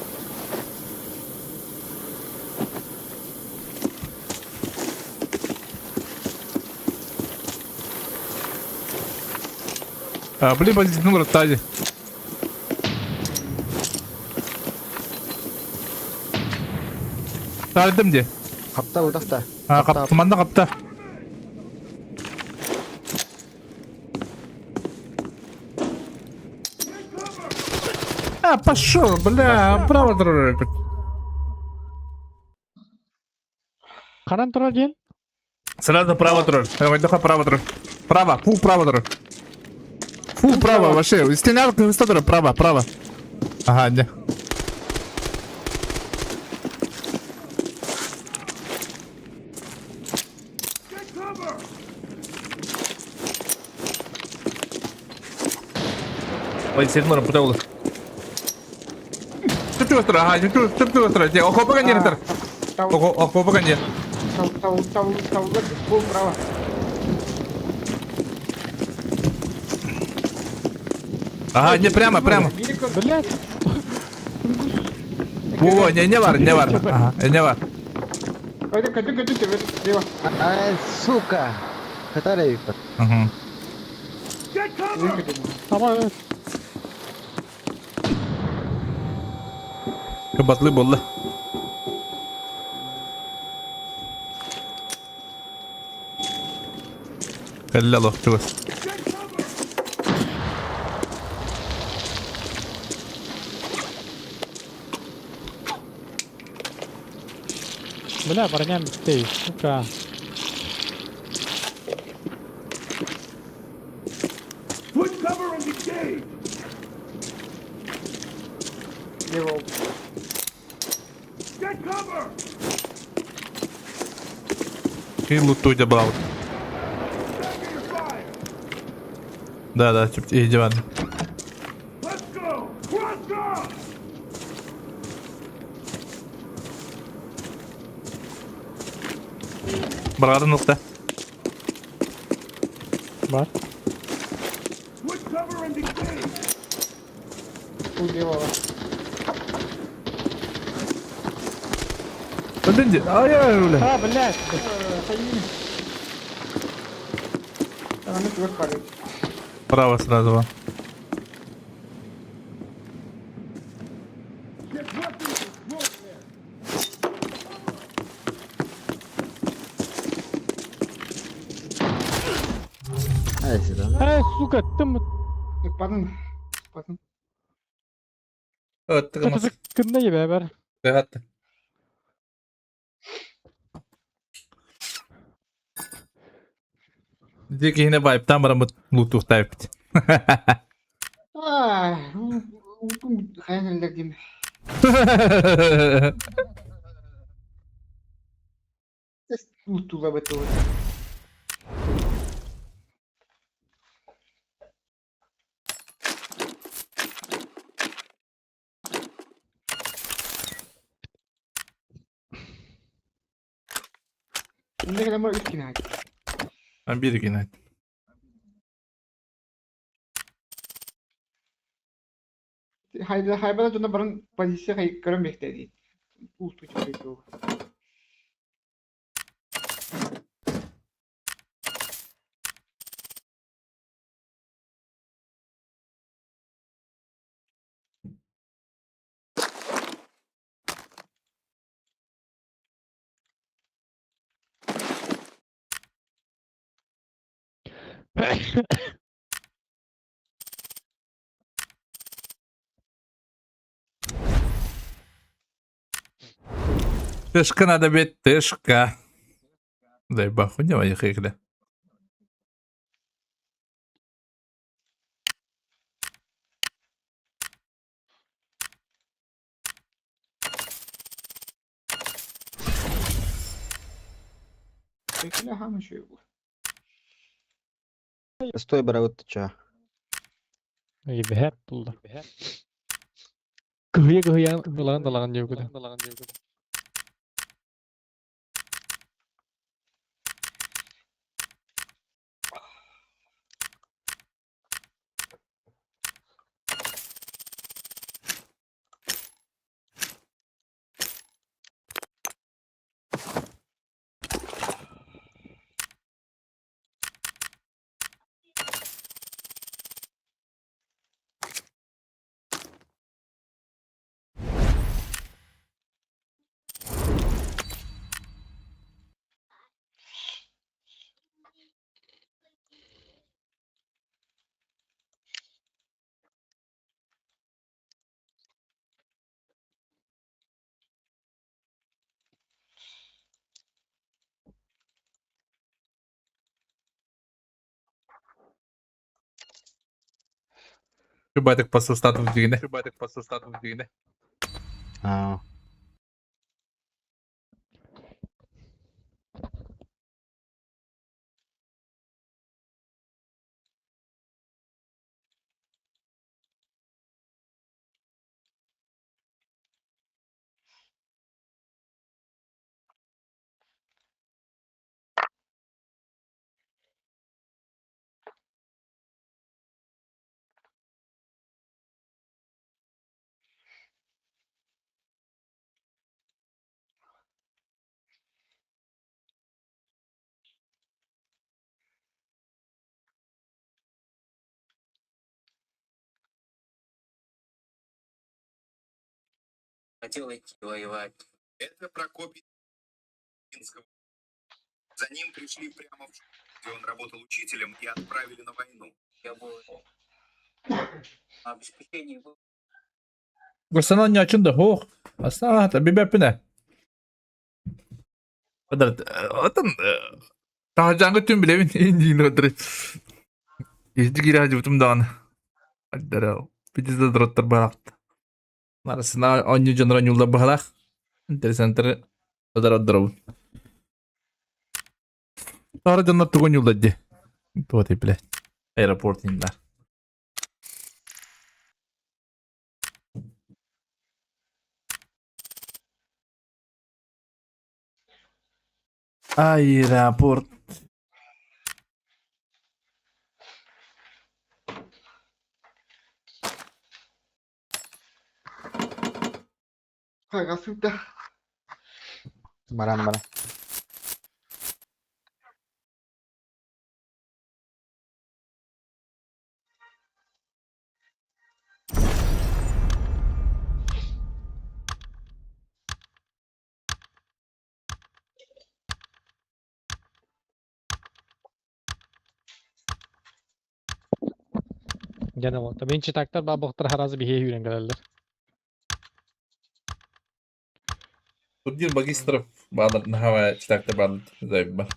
А, блин, бандит, ну, ротади. Тардым де. Хапта утахта. А, кап, манда капта. А, пошел, бля, право дорога. Канан турар диэн? Сразу право тролль. Давай, давай право тролль. Право, фу, право тролль. Фу, право, вообще. Стена, тролль, право, право. Ага, не. Get cover! Ой, сильно работал. Чуть-чуть, ага, чуть-чуть, чуть-чуть. Охо, пока не, Охо, охо, пока не. Тау, тау, тау, тау, пол право. Ага, не, прямо, прямо. Блять! Во, не, не var, не var. Ага, не var. Haydi kaçın kaçın tebet. Eyvah. Ай, сука! Хатара Виктор. Угу. Get cover! Ama Кабатлы болды. Каллало, чугас. Get cover! бля, броня бітті, сука. Put cover and engage! Eyvah. Get cover! И лутуй добавил. Stagger your fire! Да, да, тип, и диван. Let's go! Cross guard! Баргарын нукта. Бар. Put cover and engage! Full eyvah. Блин, ай, ай, бля. А, блять! Tamam, tüvek var. Право сразу. Get weapons and smoke there! Ай, сюда. Эй, сука, тым Pardon. Pardon. кынна ебе бер. Хатты. Дикий байптан барамыт лутух тайпт. Ah, hayal ederdim. Utula betul. Ne kadar var üç kine. Ben bir gün. Haydi haydi dona baran pozisiya hay görüm bekledi. Utu çıkıyor. Тышка надо бить, тышка. Дай баху, не вайхикли. Экля хаама үчүгэй буолар. Стой барабыт ча. Бэһэт булла. Кыһыйа-кыһыйа ылаҕын далаҕын диэбиккэ. Шубатик по составу дигине. Шубатик по составу дигине. Аа. Хотел идти воевать. Это Прокопий За ним пришли прямо в школу, где он работал учителем, и отправили на войну. Я был обеспечение было. Госанан нячын да хох. Аса та бибепине. Одар отан таһажаңгы түн билебин индиин одар. Ижди кире жутум дааны. Аддара бидизде дроттар баракт. Нарасына онню жонро нюлда бахалах. Интересантер одар оддорабын. Тара дьоннор тугун нюлда ди. Туот блядь. Аэропорт инда. Аэропорт. Хайга сыпта. Баран баран. Gene ол. Бинчи тактар бабықтар харазы бихе үйрен келелер. Турнир магистров баалар нахава читакта баалар зайба.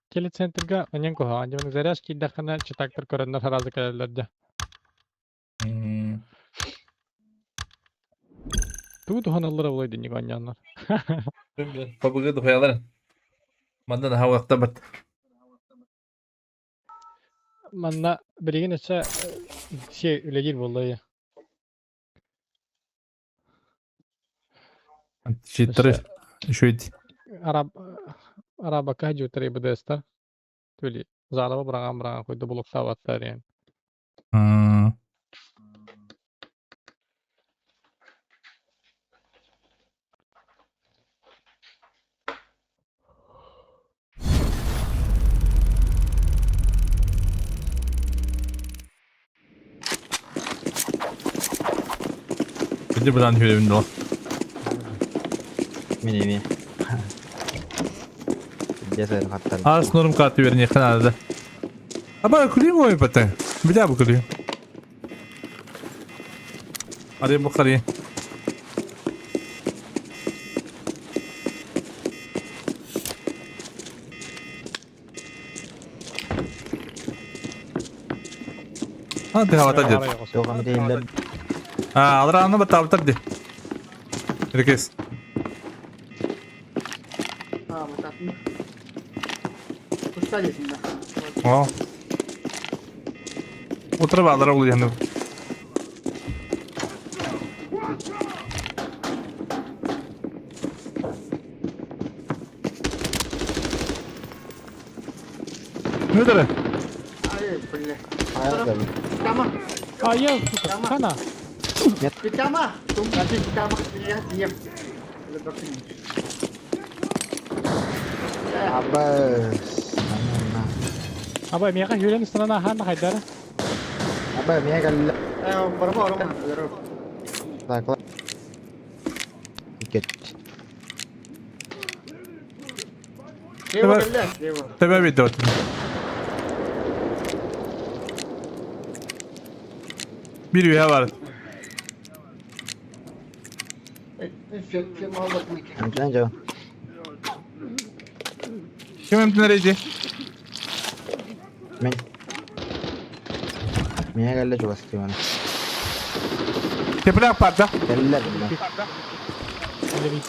Телецентрга онен коха. Андемин заряж киддахана читактар көрөннөр харазы келелер де. Туу туханаллар олай дини коньяннар. Пабыгы духаялар. Мандан хавакта бат. Манна билигин өссө се үлегир боллай. Читтер шүйт. Араб арабака жутары бдестар. Түли зарaba быраган быраган койду булуктабаттар yani. Ити быдан үөрөбүн дуо? Мин эмиэ. Дьэ сайын хаттар. Аас норм карты үөрэниэххэ наада да. Аба күлүүм ой бата. Бля бу күлүүм. Арый бу қарый. А, ты хавата дед. Жоқ, ам дейілер. А, алра аны баттабытар ди. Рекес. А, вот так. Пускай да. О. Утро алра ол яны. Ne dere? Ай, бля. Хайа Кама, А я, сука, хана. Кама, Кама, я, я. Абас. Аба, мияға жүрен ыстырана хана хайдара. Аба, меня калла. Барба, барба. Так, Кет. Тебе видео. Bir üye var. Амжан жау. Kim emtin Мен. Меня калла чугасты мана. Teplak parda. Калла.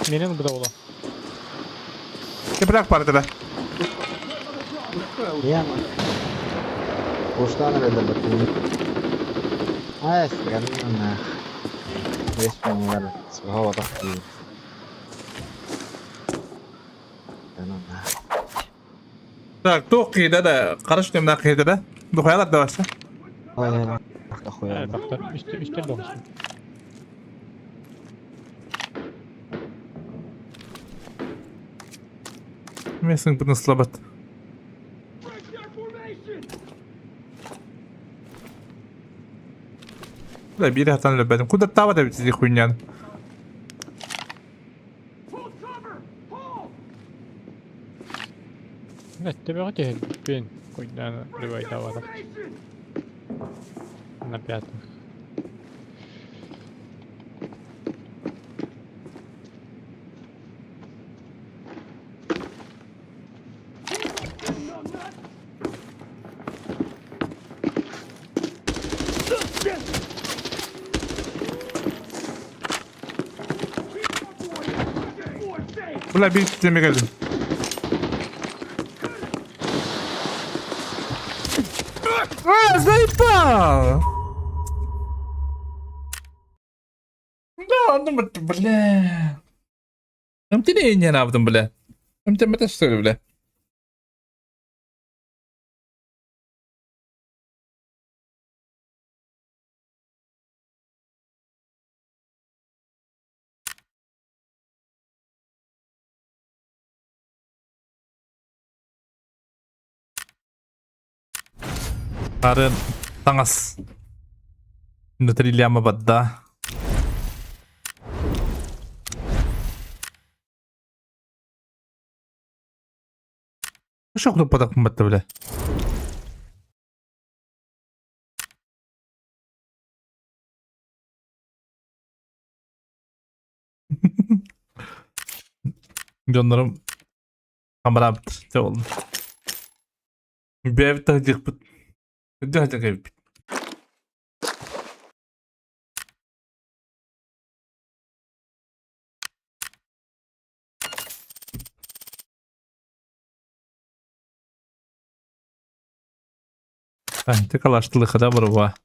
Менен бұда ола. Teplak parda. Я. Уштан эле Ай, ганна. Бес мыңдар. Сбава тахти. Так, тоқ қида да, қараш немна қида да. Духаялар да барса. Ой, охуя. Бақта, үстел доғысын. Месің бұны слабат. Бля, бир хатан löbedim. Куда тава да бити хуйнян. Тебе бен хуйнян рыбай давада. На пятых. Бля, bir titreme geldim. А, заебал! Да, ну вот, бля. Амтине не навдым, бля. Амтине что ли, бля? Арын таңас. Внутри ляма бадда. Шо кнопка так батта, бля? Дьоннорум камарабыт те болдум. Бэбит тахдихпыт. Дьахдихпыт. Ты калаштылыхыда баруба.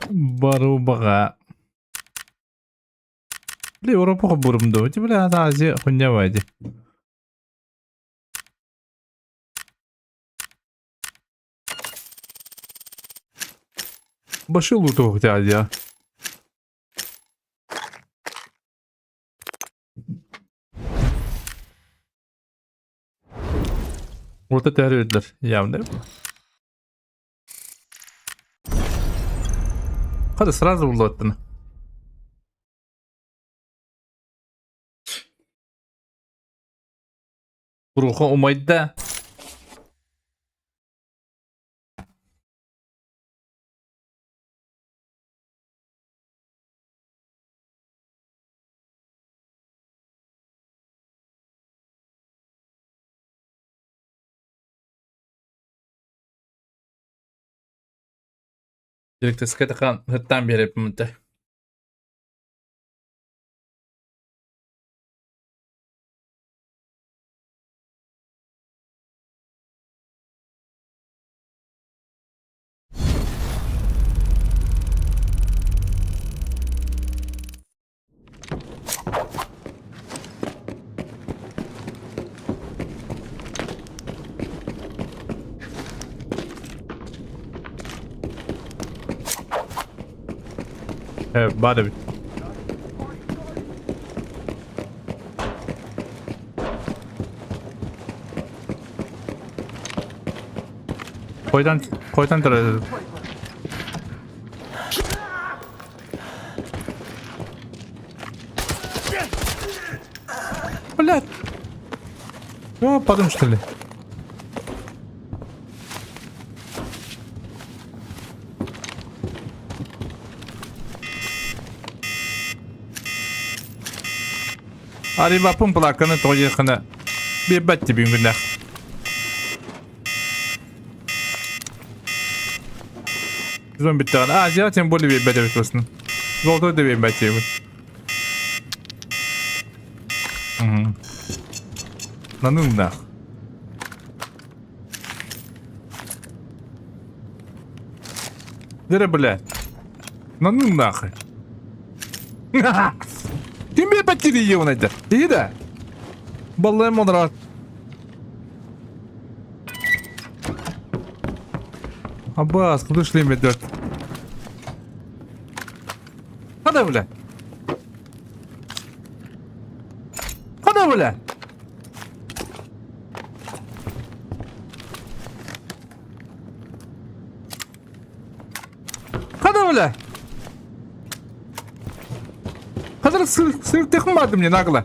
Барубаға. Бля, Европаға бурумду. Бля, Азия хуйня вайди. Башил луту хотя Азия. Orta terörler. Ya ne? Хата сразу буллуоттана. Куруха умайда. Электрическай тахан ыттаан биэрэппин этэ. Баар эбит. Хойдан, хойдан турар. Блядь. Ну, падаем, что ли? Арибапын плаканы тоҕо биэрбэт бүгүннэх. Сезон бүттэҕинэ Азия тем более биэрбэт эбит басын. Золотой да биэрбэт диэбит. Нанымнаах. Дere бля. Нанымнаах. Ким биэрбэт кириийэ унайда? Иһи да. Баллайым онора Аббас, куда шлем идет? Куда, бля? Куда, бля? Куда, бля? Хадыр сырык бардым мне нагло.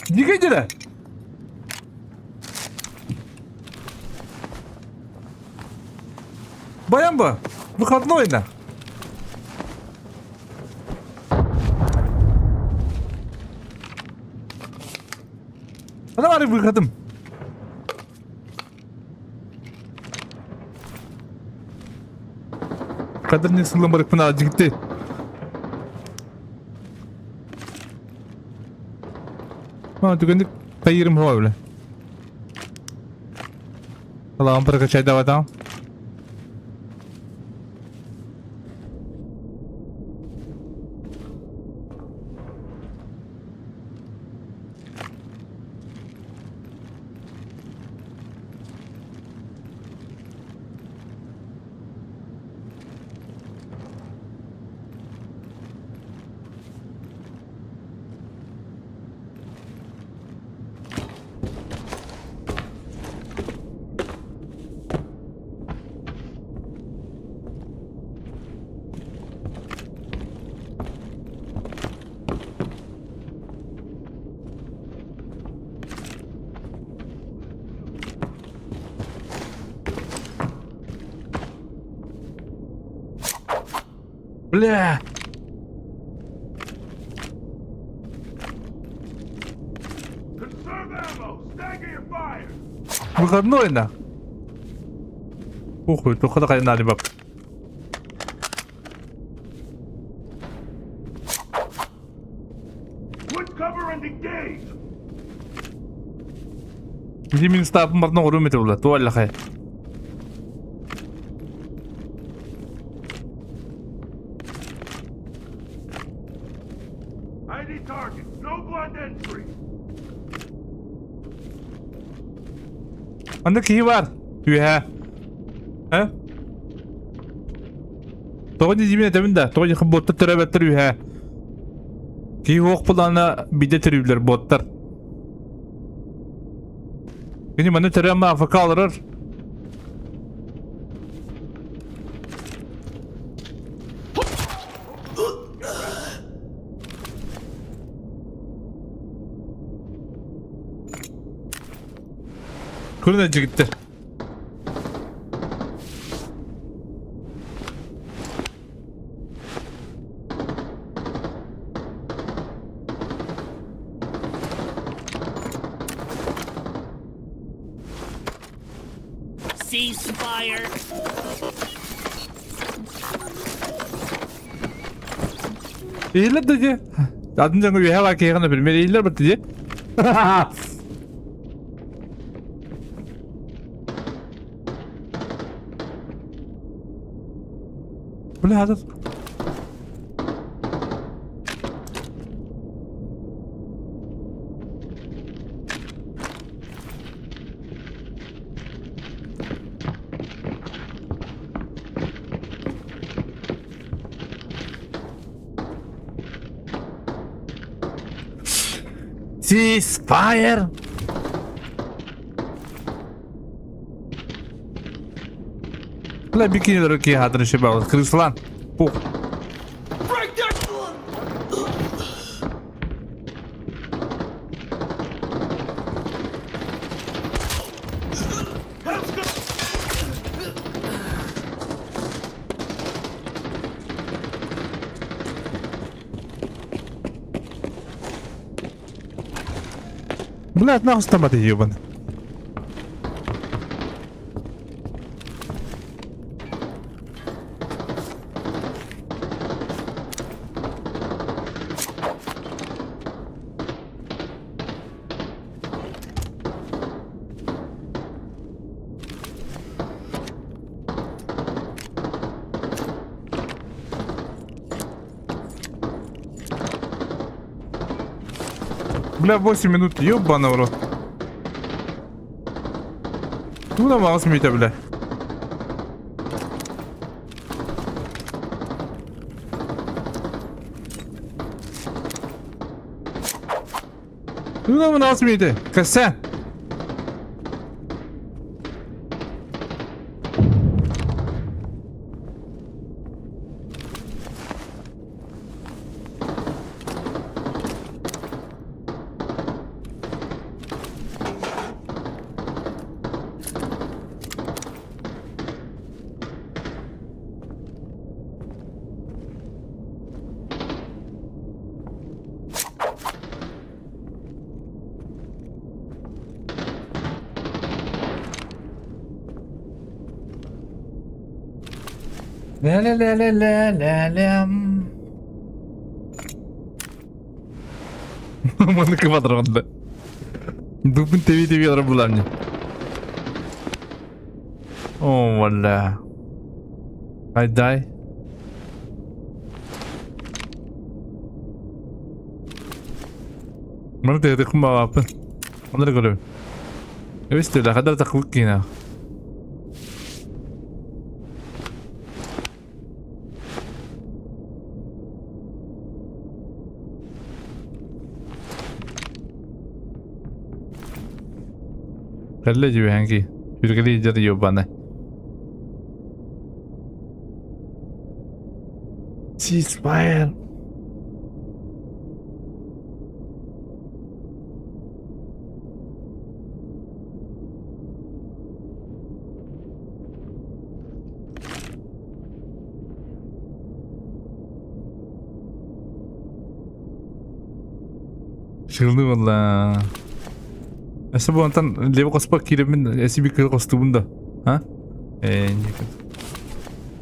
Дигедиле. Баян ба? Выходной на. Давай выходом. Кадр не сылым барыкпына жигитти. Түгэнник тайырым хуа бile. Allah'ım прокачай давай там. Бля! Выходной на. Похуй, только такая надо баб. Димин стапын барна ору мете була, туалла хай. ID targets. No blind entry. Манна киһи баар. Үөһэ. Э? Тоҕо дьиибин этэбин да, тоҕо дьиэхэ боттар төрөөбөттөр үөһэ. Киһи суох булаана биирдэ төрүүллэр боттар. Кини манна төрөөн АФК олорор. Көрүн жигиттер. Ceasefire. Иһиллэр да дии. Атын дьоҥҥо үөһэ баар киһиэхэ например иһиллэр бат дии. Бля, этот... Ceasefire! Бля, бикини руки хадрышы бал. Крыслан. Пух. Блядь, нахуй стоматы ебаный. Бля, 8 минут, ебаный в рот. Ну там мало смейте, бля. Ну там мало смейте. Кася. Ля-ля-ля-ля-ля-ля-лям. Маннык кыбатырҕанна. Дуппун тэбии-тэбии олорор булаамньы. О, валля. Айдай. Маны тэһэтихпин баҕааппын. Онно эрэ көрөбүн. Эбистилэ, хадара таххыбыт киинэ. Кэллэ дьүһэҥки. Үргэли дьэ ёбаны. Ceasefire. Шылны буолла. Өссө бу онтон лево хоспор киирэммин SCP кыыл хостуубун да. А? Э,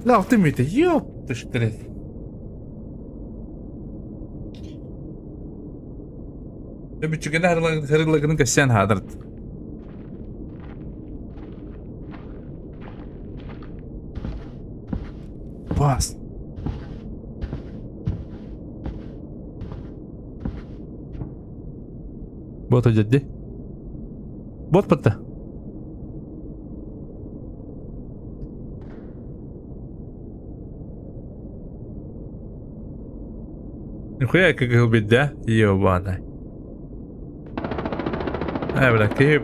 Ла, алты мүтэ. Ёп, ты Бүтүгэнэ харылагын кэссээн хаадырт. Бас. Бот дьэ Бот батта. Нихуя как их убить, да? Ебаный. Ай, бля, киһи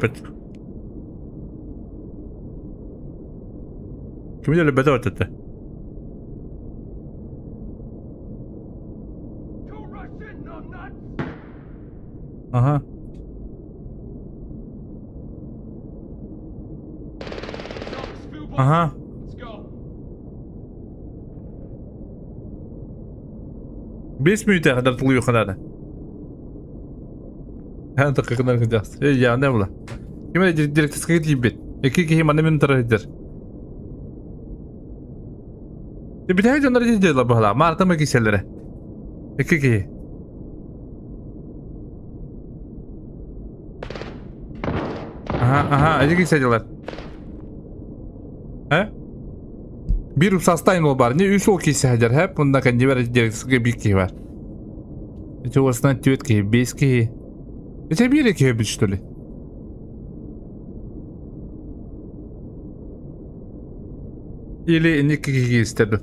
Ким өлбөтө отты? Ага. Ага. Бес мүнүүтэ хандар тулуйуохха наада. Эн такыгынан кыдьаас. Эй, яна була. Ким эрэ директорскайга тиийбит. Икки киһи манна мин утары сылдьар. Бүтэһик дьоннор дьыала быһалаах. Маартама киселлэрэ. Икки киһи. Аха, аха, эти киселлэр. Э? Биир упсастайн ол бар. Не үс ол кисе сылдьар, хэп, мунна кэннибэр директорскайга биир киһи бар. Ити уосынан түөрт киһи, биэс киһи. Ити биир киһи эбит, что ли? Или инник киһи истэр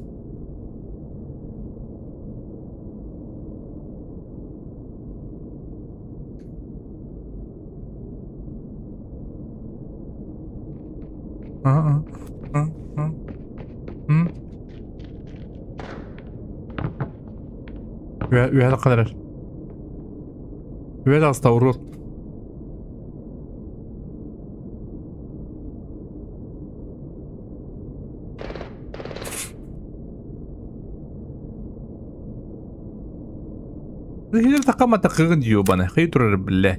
Үөһэ таххан эрэр. Үөһэ таҕыста урут. Хилер такама такыгын ёбана. Хей турар биллэ.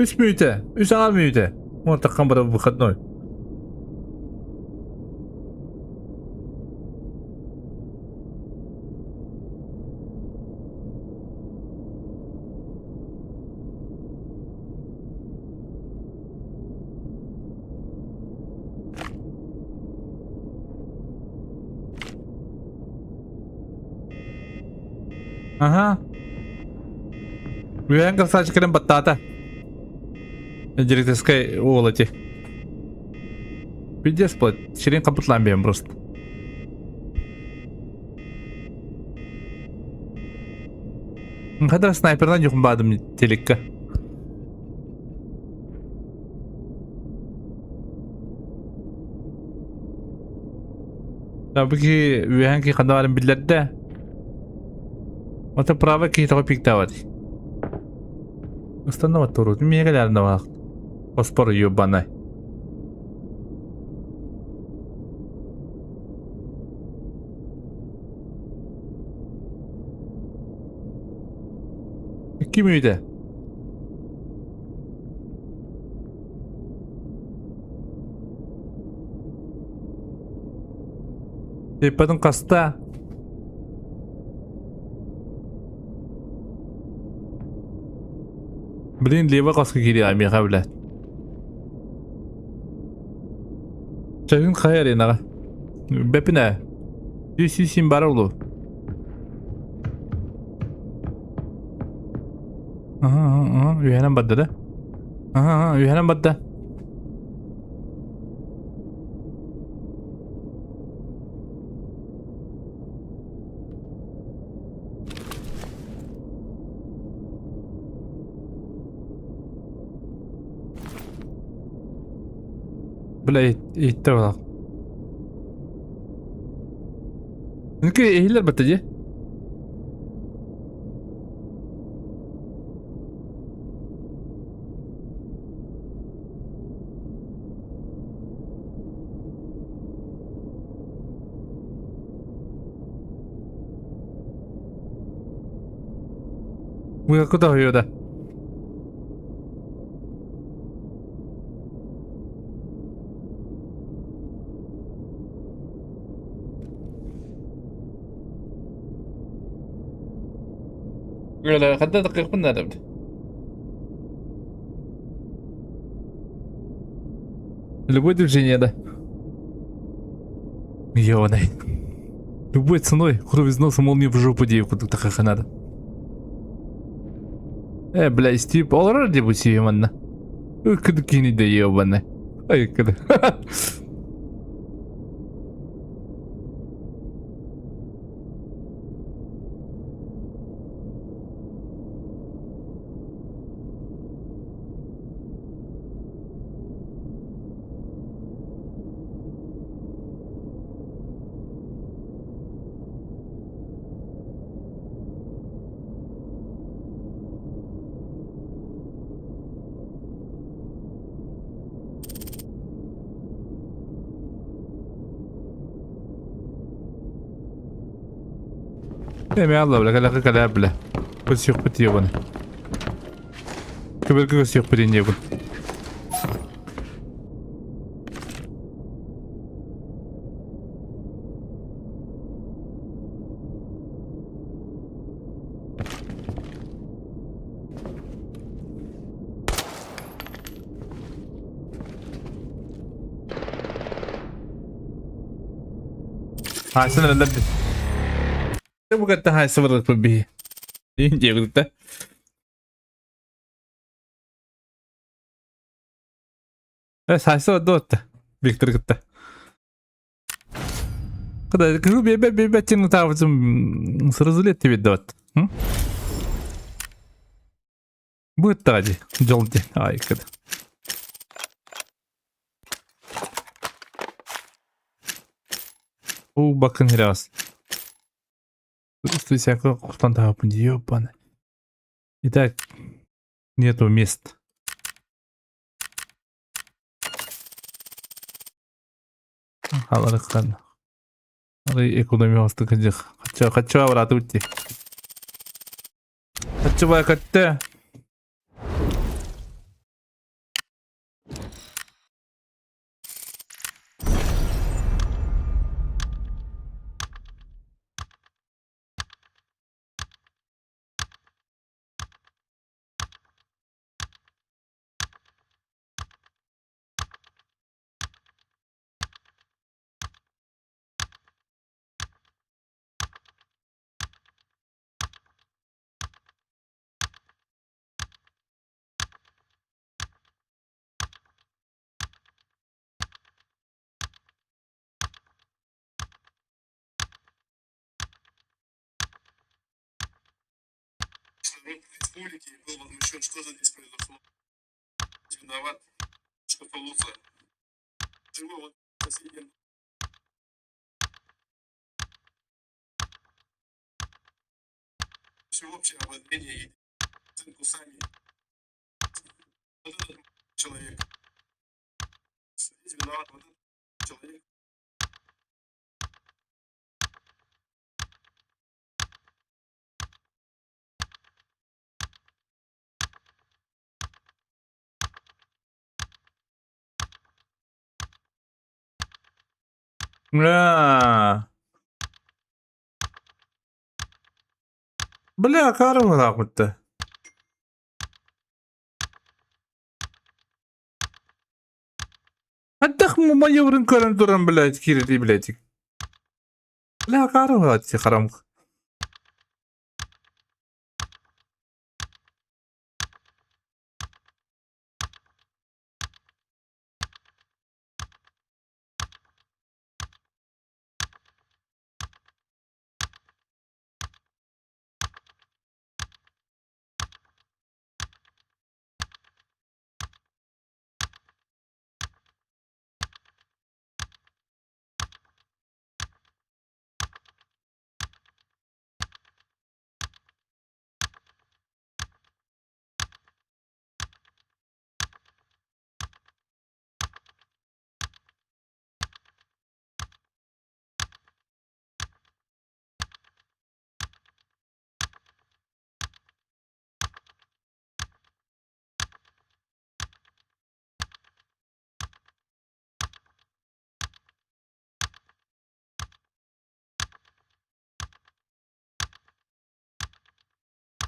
Үс мүнүүтэ, үс аҥаар мүнүүтэ. Уон таххан бара выходной. Аха. Үөһэн красавчик кэлэн баттаата. Директорскай уол эти. Пиздец, блядь. Сирин капытлаан биэн просто. Хадра снайпердан юхун баадым телекка. Бу киһи үөһэн киһи ханна баарын биллэрдэ. Ото право киһи тоҕо пиктаабат. Ыстанна туруут. Миэхэ кэлээринэ Оспор ебаный. Икки мүнүүтэ. Тыыппатын хаста? Блин, левый хаска киириэҕэ миэхэ блядь. Чаһын хайа аренаҕа? Бэпинэ. Сүүс бара улуу. Аха, аха, үһэнэн барда да? Аха, аха, үһэнэн барда. Бля, иһиттэ балах. Үнкү иһиллэр батта дии. Мыакы тоһуйуо да. Ханна такыахпын наада эбит. Любое движение, да. Ёбаный. Любой ценой, кровь из носа, молнии в жопу дии курдук тахаха надо. Э, бля, Стив, олорор дии бу сиһи манна. Ыккыды кини да ёбаный. Ай, ыккыды. Эми алла бля, кэлэ кэлэ бля. Көсүөхпүт ебаны. Көбөргө көсүөхпүт инниэбин. Хаайсан эрэллэр дии. Бу кытта хаайса барыахпыт биһи. Диэбитэ. Э, хаайса барда Виктор кытта. Когда кыһыл биэрбэт биэрбэт диэн ытаабытым сразу лет тебе дават. Бу ыттаҕа дии, дьол диэн. Ай, кыда. Уу бакын раз. Всякого кустан ёбаный. Итак, нету мест. Халарыкхан. Ары экономия хостук Хача хача бараты утти. Хача бай катта. Республики и был возмущен, что же здесь произошло. Виноват, что Толуса. Живой вот соседям. Всеобщее ободрение и оценку сами. Вот этот человек. Здесь виноват вот этот человек. Бля. Бля, карым Хайдах маневрын көрөн туран, блядь, киирди, блядь. Бля, карым харам.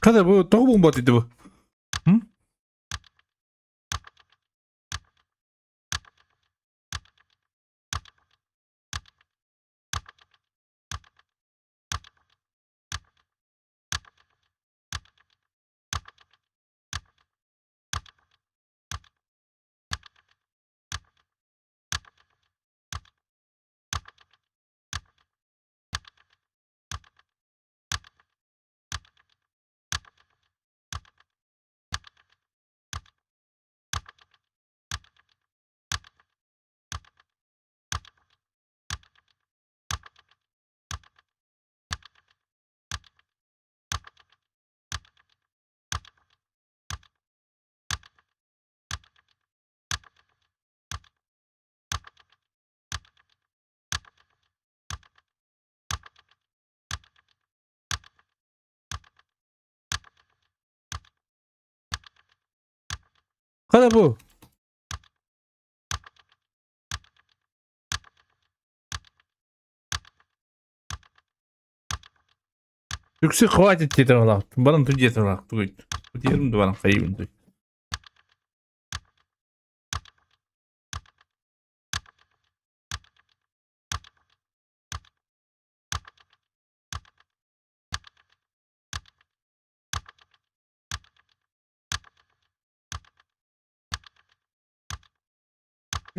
Kada bu тоҕо буолбат ити бу? Хата бу. Үксү хватит диэтэр олох. Баран ту диэтэр олох. Тугуй. Диэрим да баран хайыбын туй.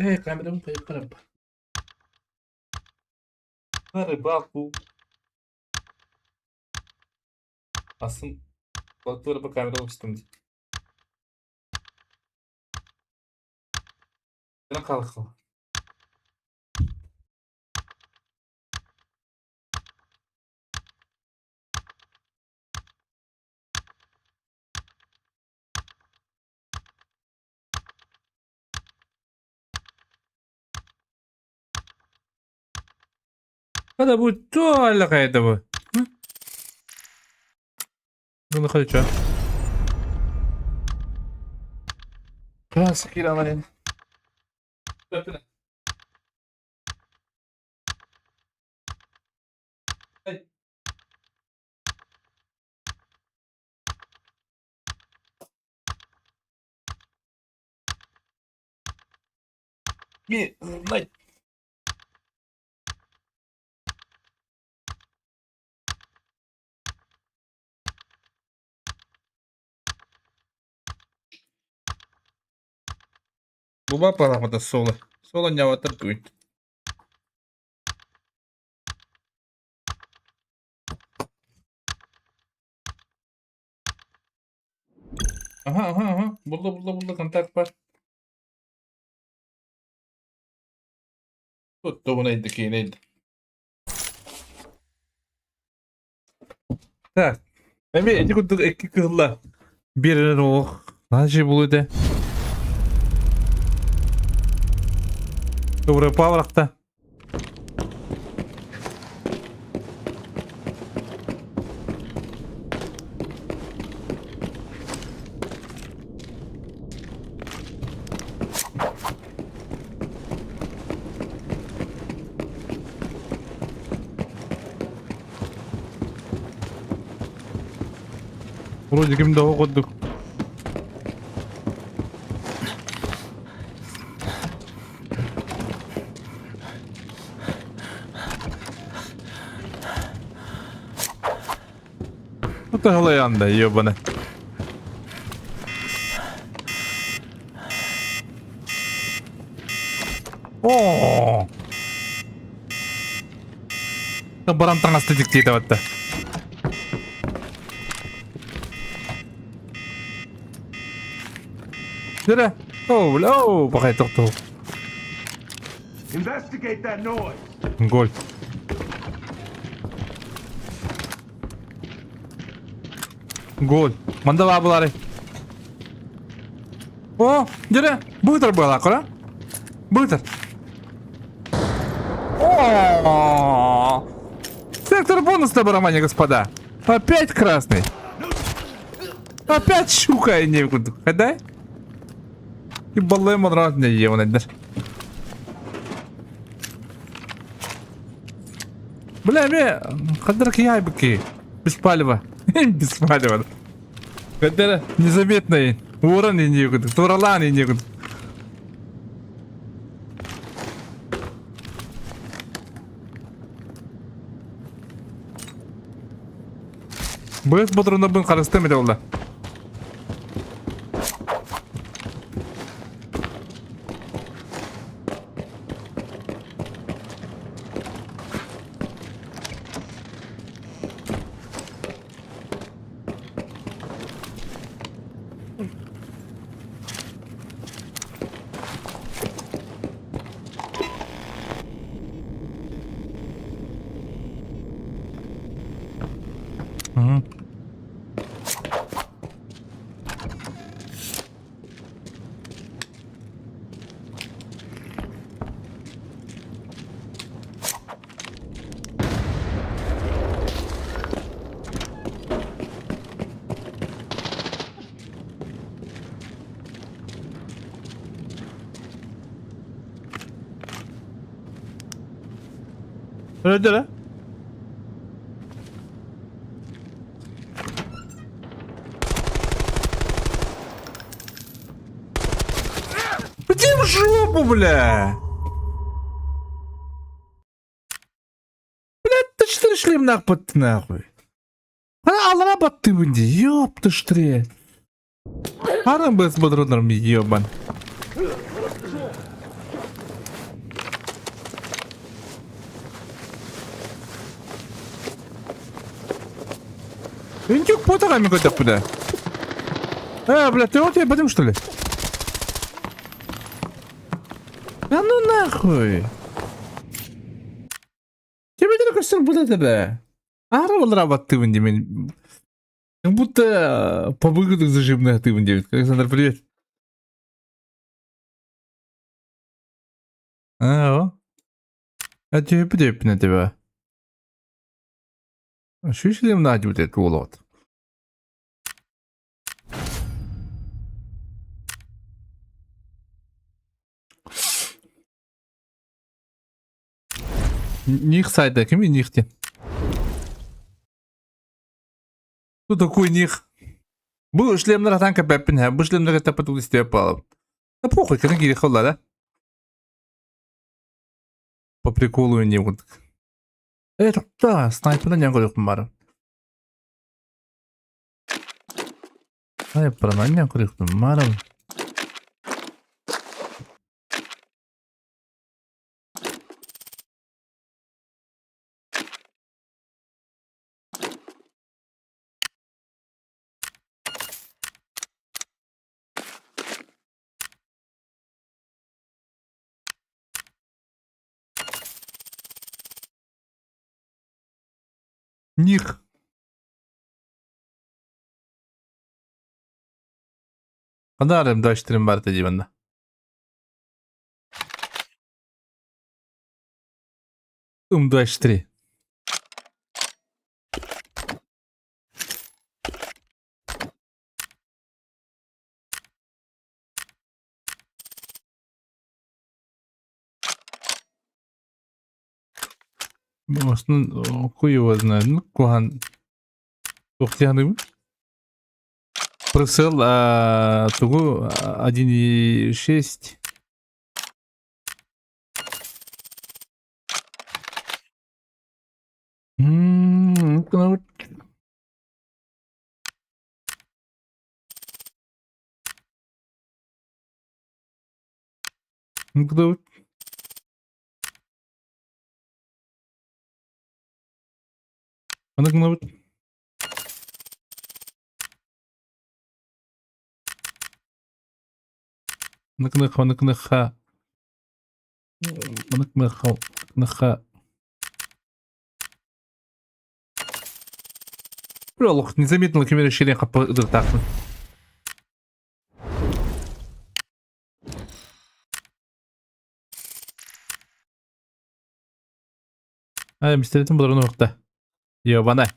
Э, камерам хайыппарап. На рыбалку. Aslında kulaklıklara bak kamera alıştım. Kalkalım. Hadi bu tuğalla kaydı bu. Hı? Bunu kaçıyor. Nasıl Like Буба парамата соло. Соло не туит. Aha aha aha. Buldu buldu buldu kontak var. Tuttu bu neydi ki neydi? Так. Эми эти курдук икки кыһылла. Биэрин ох. Наша булуде. Добре паврахта. Вроде ким да курдук. Это галаянда, ебаная. О! Баран таҥасты диктейт батта. Дere. Оу, оу, бахай тоқтау. Investigate that noise. Гол. Гол. Манда бабылары. О, дере. Бытыр была, кора? Бытыр. О! Сектор бонус на барамане, господа. Опять красный. Опять щука не Ходай. И баллы монрат не ебаный. Бля, ме, хадырк яйбыки. Без палева. Без палева. Хадыр незаметный. Уран не Туралан не Быс ботрунда бын қарысты ме олда. Öldü Иди в жопу, бля! Блядь, ты что шлем нахуй нахуй? Аллара баттыбын дии, ёпта штре. Арам без патронов ебан. Индюк потагами какой-то куда? А, бля, ты вот я потом что ли? Да ну нахуй! Тебе көстөр бу да Ара олар баттыбын демен. Как будто по выгоду зажимная тыбын девять. Александр, привет. А, о. А тебе на тебя. Шүшлем надю det уолот. Них сайта, кими нихте? Кто такой них? Бу шлемнер атан кэпэппин һэ, бу шлемнер тэппэт улистиэ палып. Да похуй, кырын кири холла, да? По приколу не вот. Это да, снайпердан ян көрөкпүн бары. Снайпердан ян көрөкпүн бары. Них. Хандарым даштырым бар дии М24. Может, хуй его знает. Ну, кухан. Тухтяны. Прицел тугу 1,6. Ну-ка, ну-ка, ну-ка, ну-ка, ну-ка, ну-ка, Олох незаметно кемере ширен капы ыдыртаахпын. Ай, мистеретин буларын уақта. Ёбана.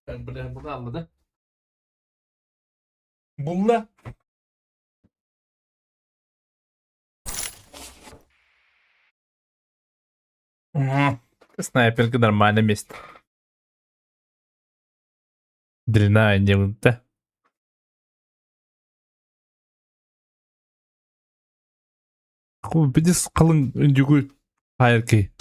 Бля, bunu anladı. Bulla. Снайперка нормально место. Длина не да. Бидис қалың үндігу хайырки.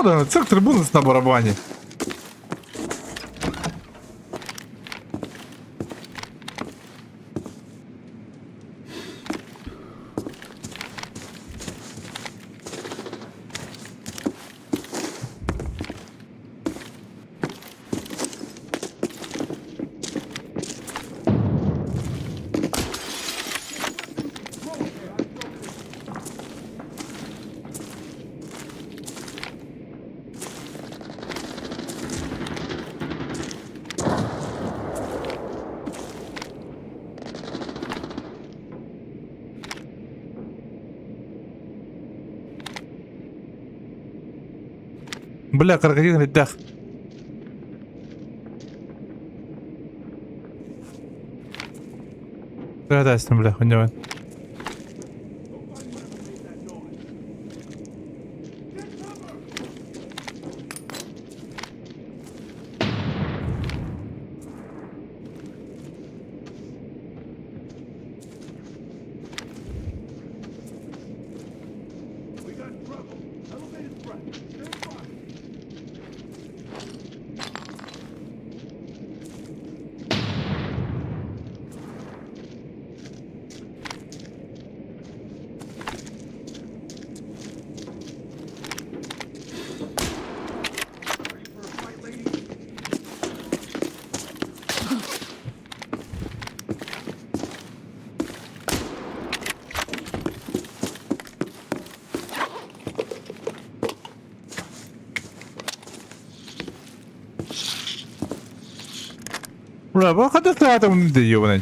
Да, цирк трибуны на барабане. Бля, крокодил рядах. Да, бля, у него. Бля, бу хата саата мун ебаный.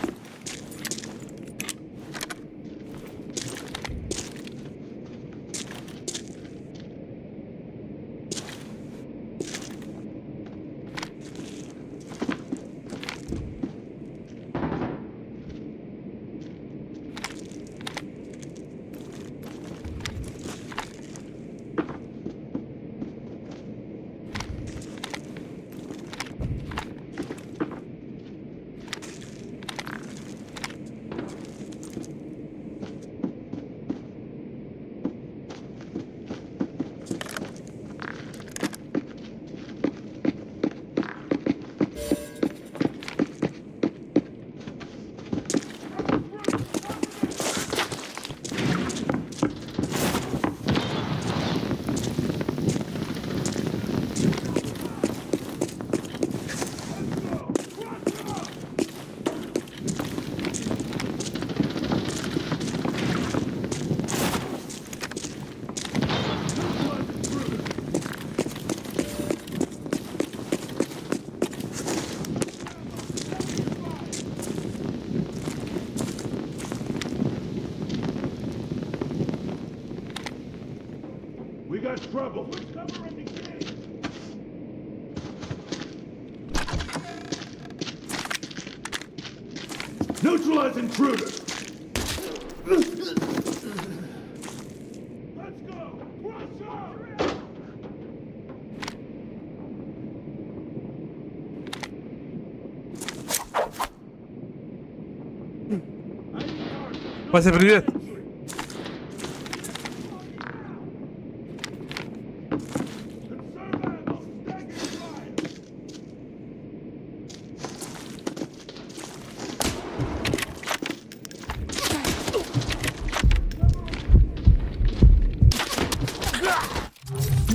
Вася, привет.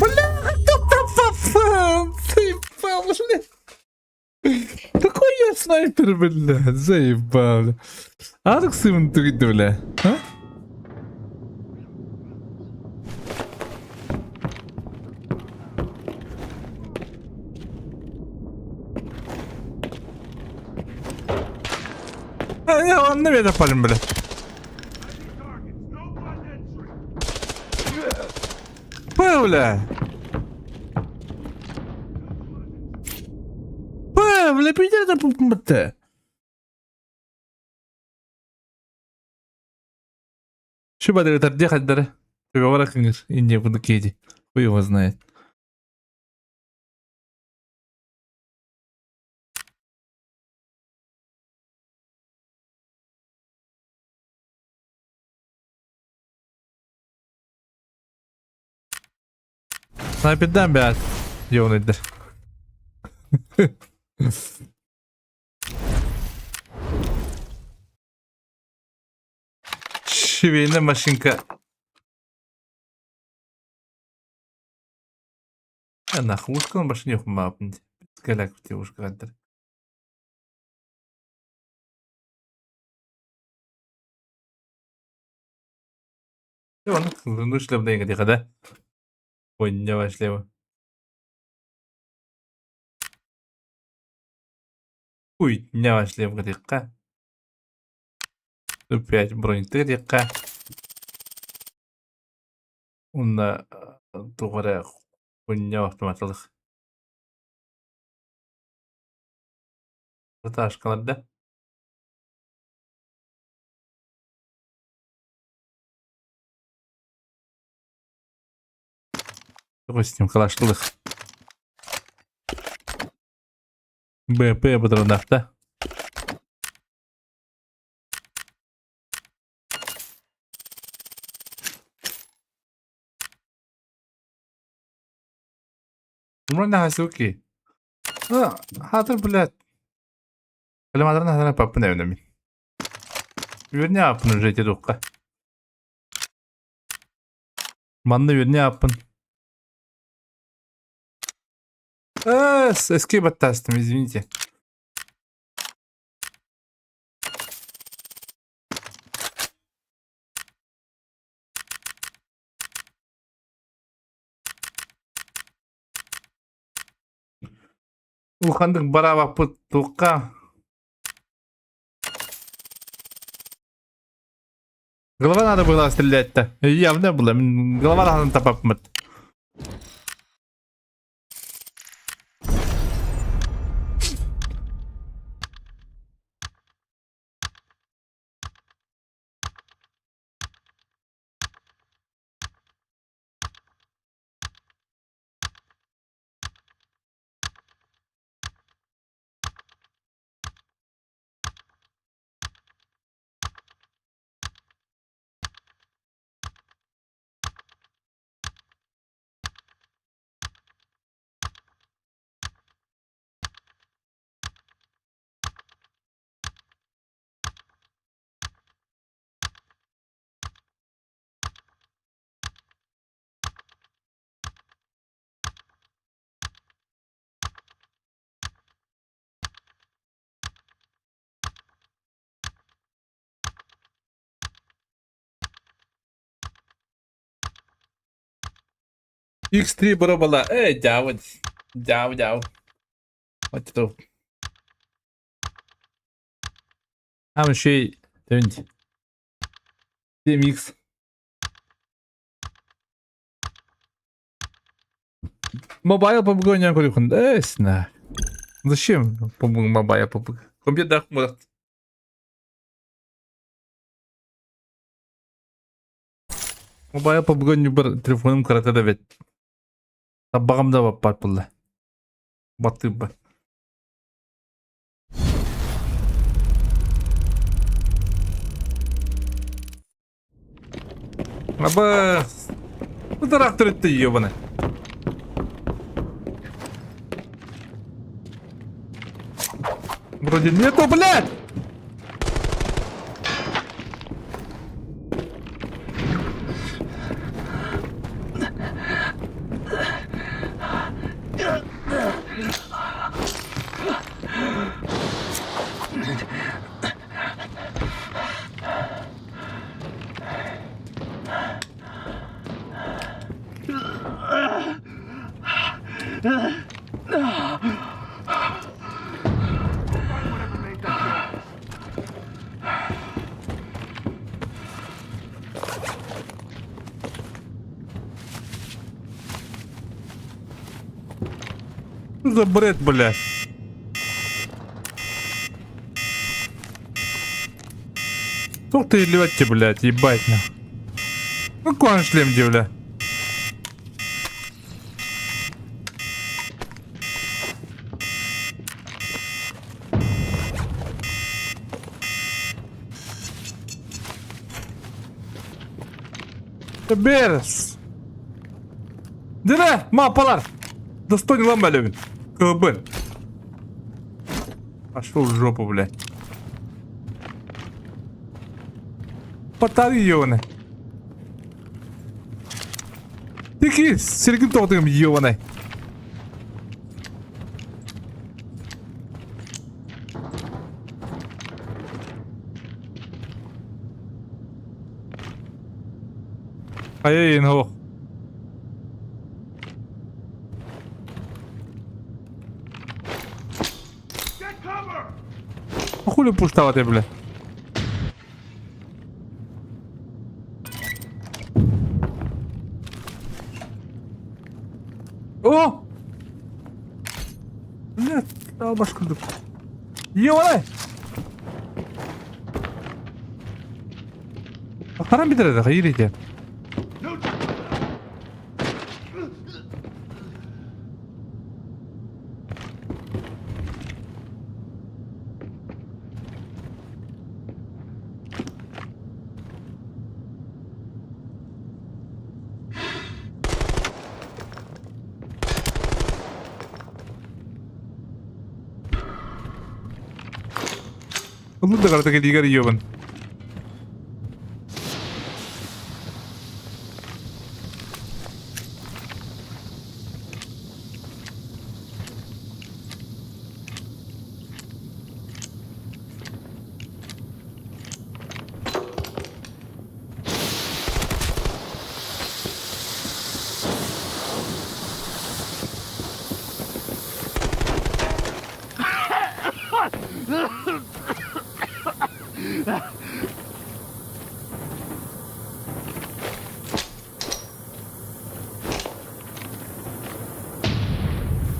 Бля, кто Заебал, бля. Какой я снайпер, бля, заебал. бля. Алекс им бля. А? Я онно мен апарым, бля. Бля. Бля, пиздец, пу- Şu badere tardiye kadar. Olarak ince bunu kedi. Хуй его знает. Снайпердаан бэт ёбаныйдар. Швейная машинка. Нахуй машине хумапнуть. Скаляк девушка хантер. Ону шлемдейங்க диэхэ Ойньо шлема. Уйня шлемка диэххэ. Опять броньты диэххэ. Уонна туох эрэ хуйня автоматылых. Этажкалар да? Допустим, калашлых. БП патронах, да? Мурна Хасуки. А, хатыр, блядь. Калимадран хатына папын эвнемин. Үөрне аппын уже дедукка. Манна үөрне аппын. Эски баттастым, извините. Улаханнык бараабаппыт туохха Голова надо было стрелять-то. Явно было. Голова надо тапапмыт. X3 боробала. Эй, дьявол. Дьявол, дьявол. Вот это. Там еще и 7X. Mobile PUBG ойнаан көрүөхүн Эсна. Зачем PUBG Mobile PUBG? Компьютер может. Mobile PUBG ньюбар телефонум кырата да бет. Табаҕым да баппат буолла. Баттыыбар. Абас! Бу трактор өттө ебаный. Вроде нету, блядь! Что за бред, блядь? Тух ты лёте, блядь, ебать на. Ну кон шлем бля. Берс. Дьэ, мааппалар! Достойный ылан бэлэбин. Кыһыбын. Пошел в жопу, блядь. Потары ебаный. Тики, сиргин тоҕутугум ебаный. Айын хоқ. А хули пуштавате, бля? О! Бля, албаш курдук. Ебаный! Харам битэрэ хайыр Оннук да гарата кэлиигэр ийэбин.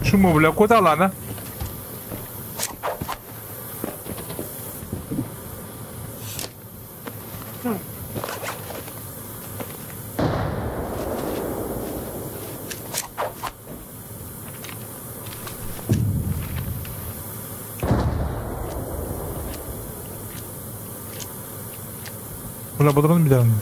Шумо, бля, куда лана? Бля, патрон билэн.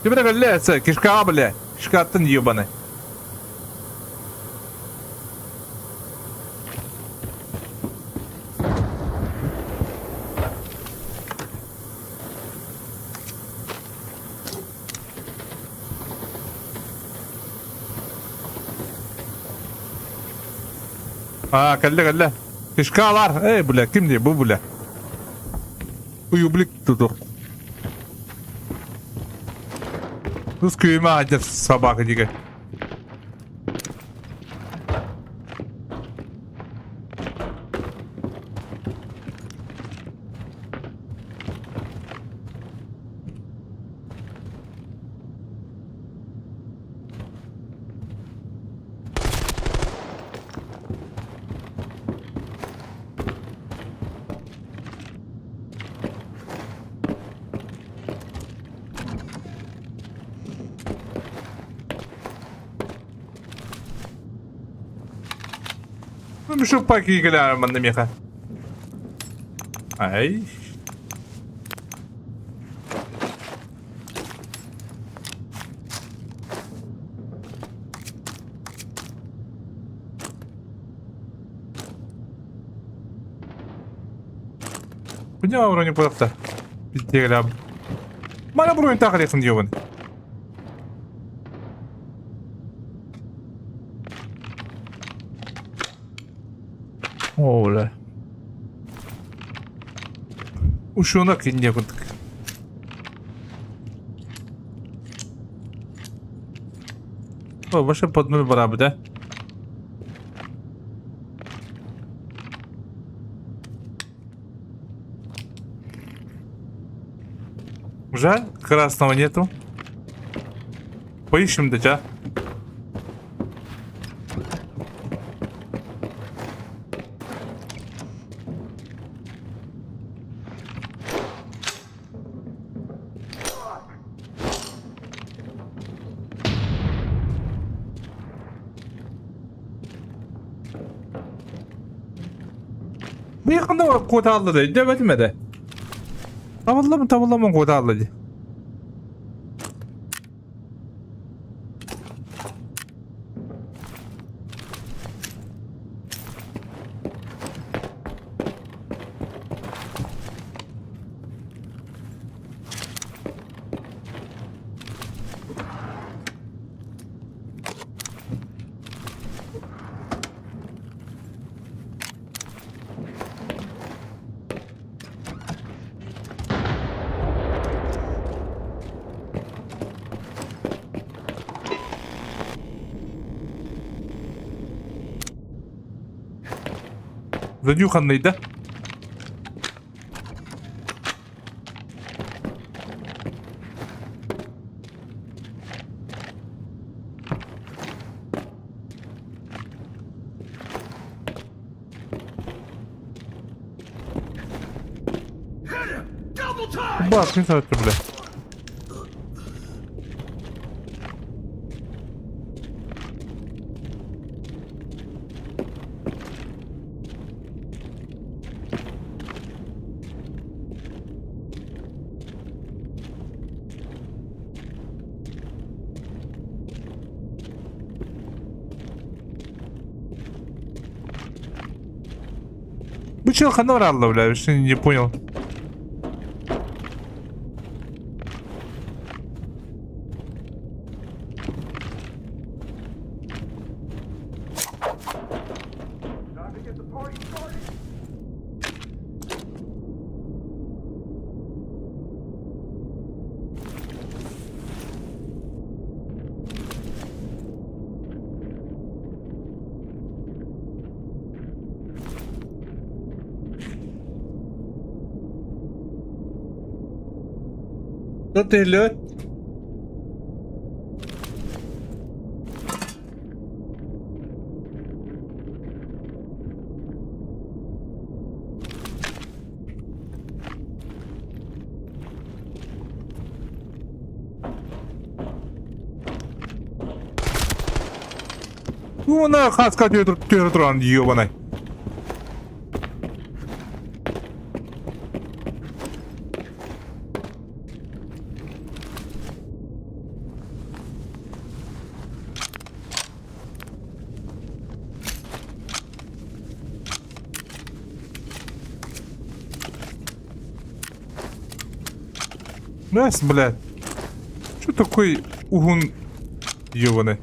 Ким эрэ кэллэ, кишкаҕа бля, кишкаттан ебаный. Аа, кэллэ, кэллэ. Кишкалар, эй, бля, ким дии, бу бля. Уюблик тутур. Тус күйүмэ адьас собака дигэ. Ну, мешок паки манна меха. Ай. Күнэ броня буолахта. Биттигэлэм. Мана бронь тахалехын диэбин. Оо, бля. Ушунак инде курдук. О, вообще под нуль барабы, да? Жаль, красного нету. Поищем дитя. Бу якында куотаалла да өйдөөбөтүм этэ. Табылламын табылламын куотаалла дии. Занюханный, да? Бах, не знаю, бля. Бу чел ханна баралла, бля, вообще не понял. Что ты, лед? Уна хаска түөрэ туран ебаный. Раз, блядь. Что такой угун ебаный?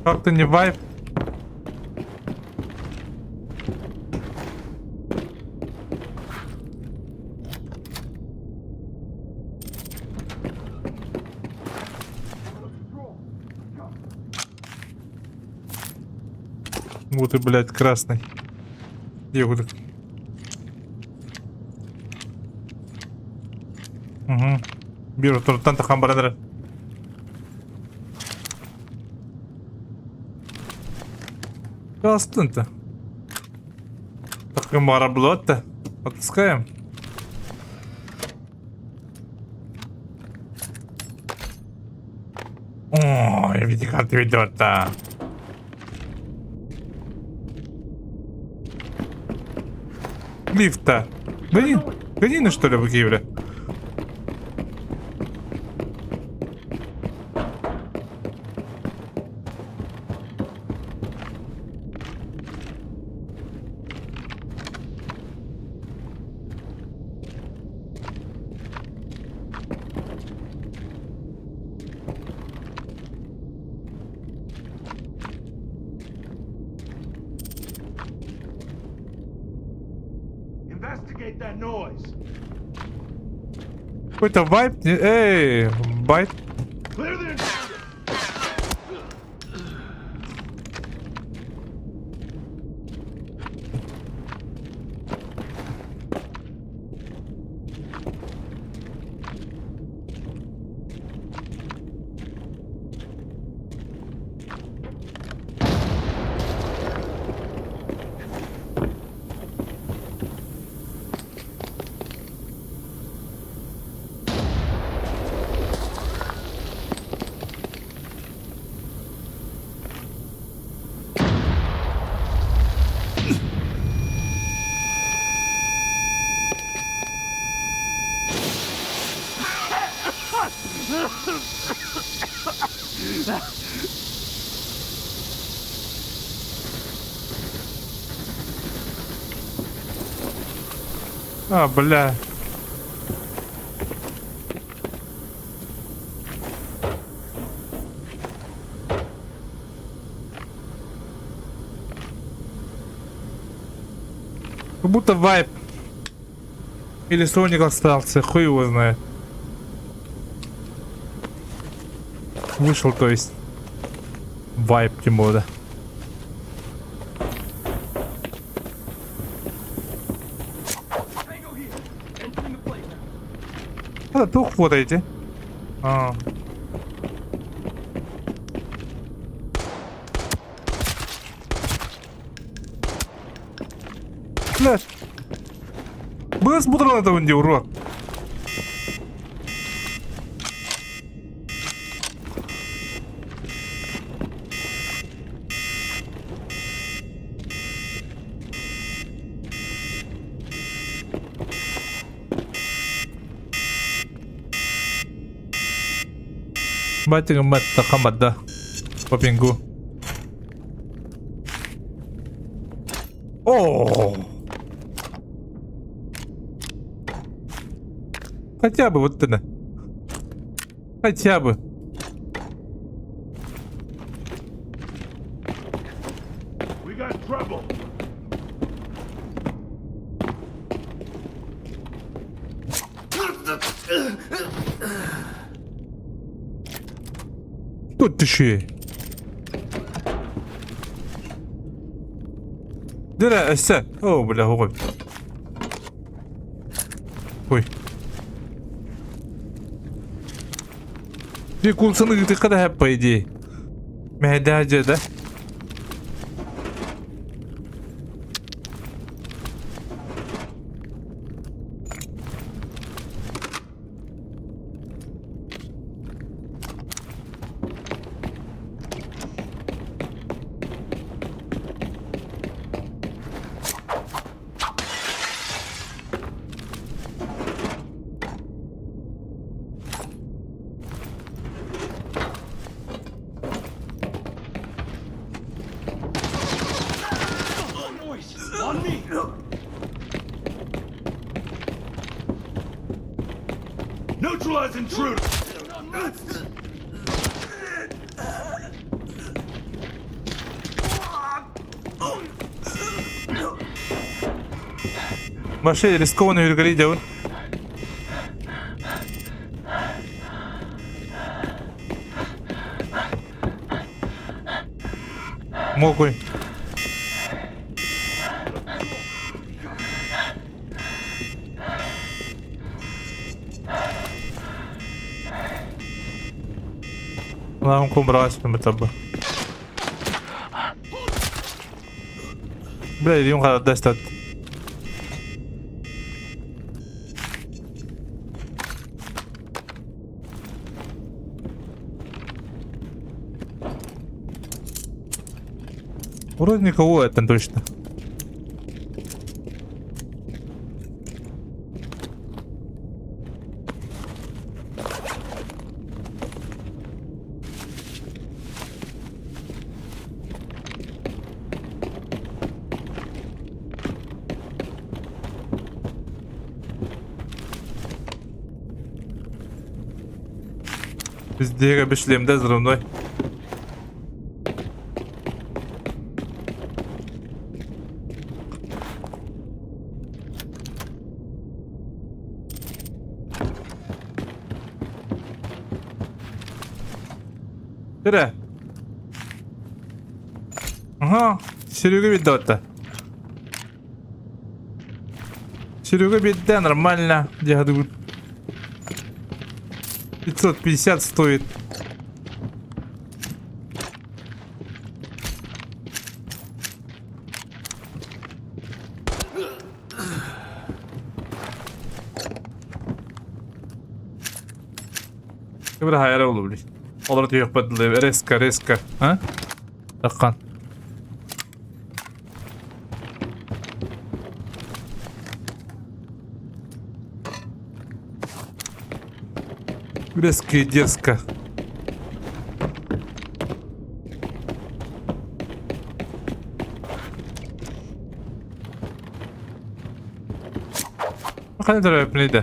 Как-то не вайп. Вот и, блядь, красный. Где вот Угу. Биру туртан тахан баранара. Астын-то. Так то Отпускаем. Ой, види, как ты ведет-то. Лифта. Гони, гони, что ли, в Киеве? Какой-то вайп. Эй, байт. А, бля. Как будто вайп. Или Соник остался, хуй его знает. Вышел, то есть. Вайп, тем более. Это тух вот эти. А. Блядь. Быс бутрон это он урод. Батя мэтта хамада. По пингу. О! Хотя бы вот это. Хотя бы. Тут ты Дыра, өссө. О, бля, ой. Ой. Bir курсаны ыытыахха да по идее. Мэһэйдээх дьиэ да. Вообще рискованно үргэри дьабын. Мокуй. Лаун кумбрас таба. Бля, илиим харатта стат. Вроде никого это точно. Везде шлем, да, взрывной. Эрэ. Ага, Серега видота. Серега беда нормально. Я говорю, 550 стоит. Кыбыр хайара болу били. Олар түйек бадылы. Резко, резко. А? Таққан. Резко и дерзко. Ханна төрөөппүнүй да?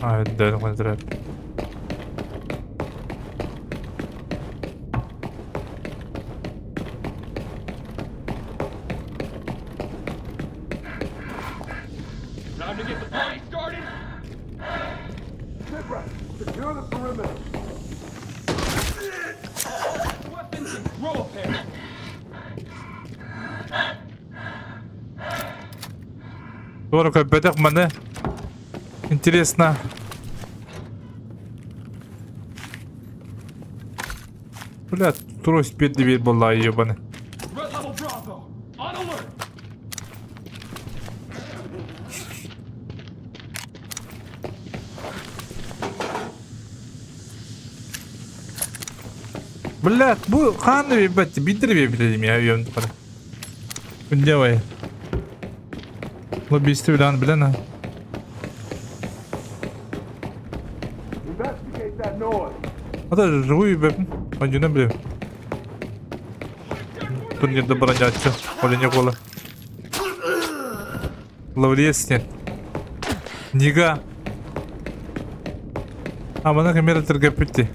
Аа, өйдөөн ханна төрөөппүн. Туора көрбөтөх маны. Интересно. Бля, трость бир дебир буолла ебаный. Блядь, бу хаан да биэрбэт, биирдэ да биэрбит этим я үйөм тухары. Күндэ Лоббисты билэн билэн а. Ата живую бэпин, онжуна билем. Турнирда броняччы, олене кола. Лаврец нет. Нига. А, мана камера торгапитти.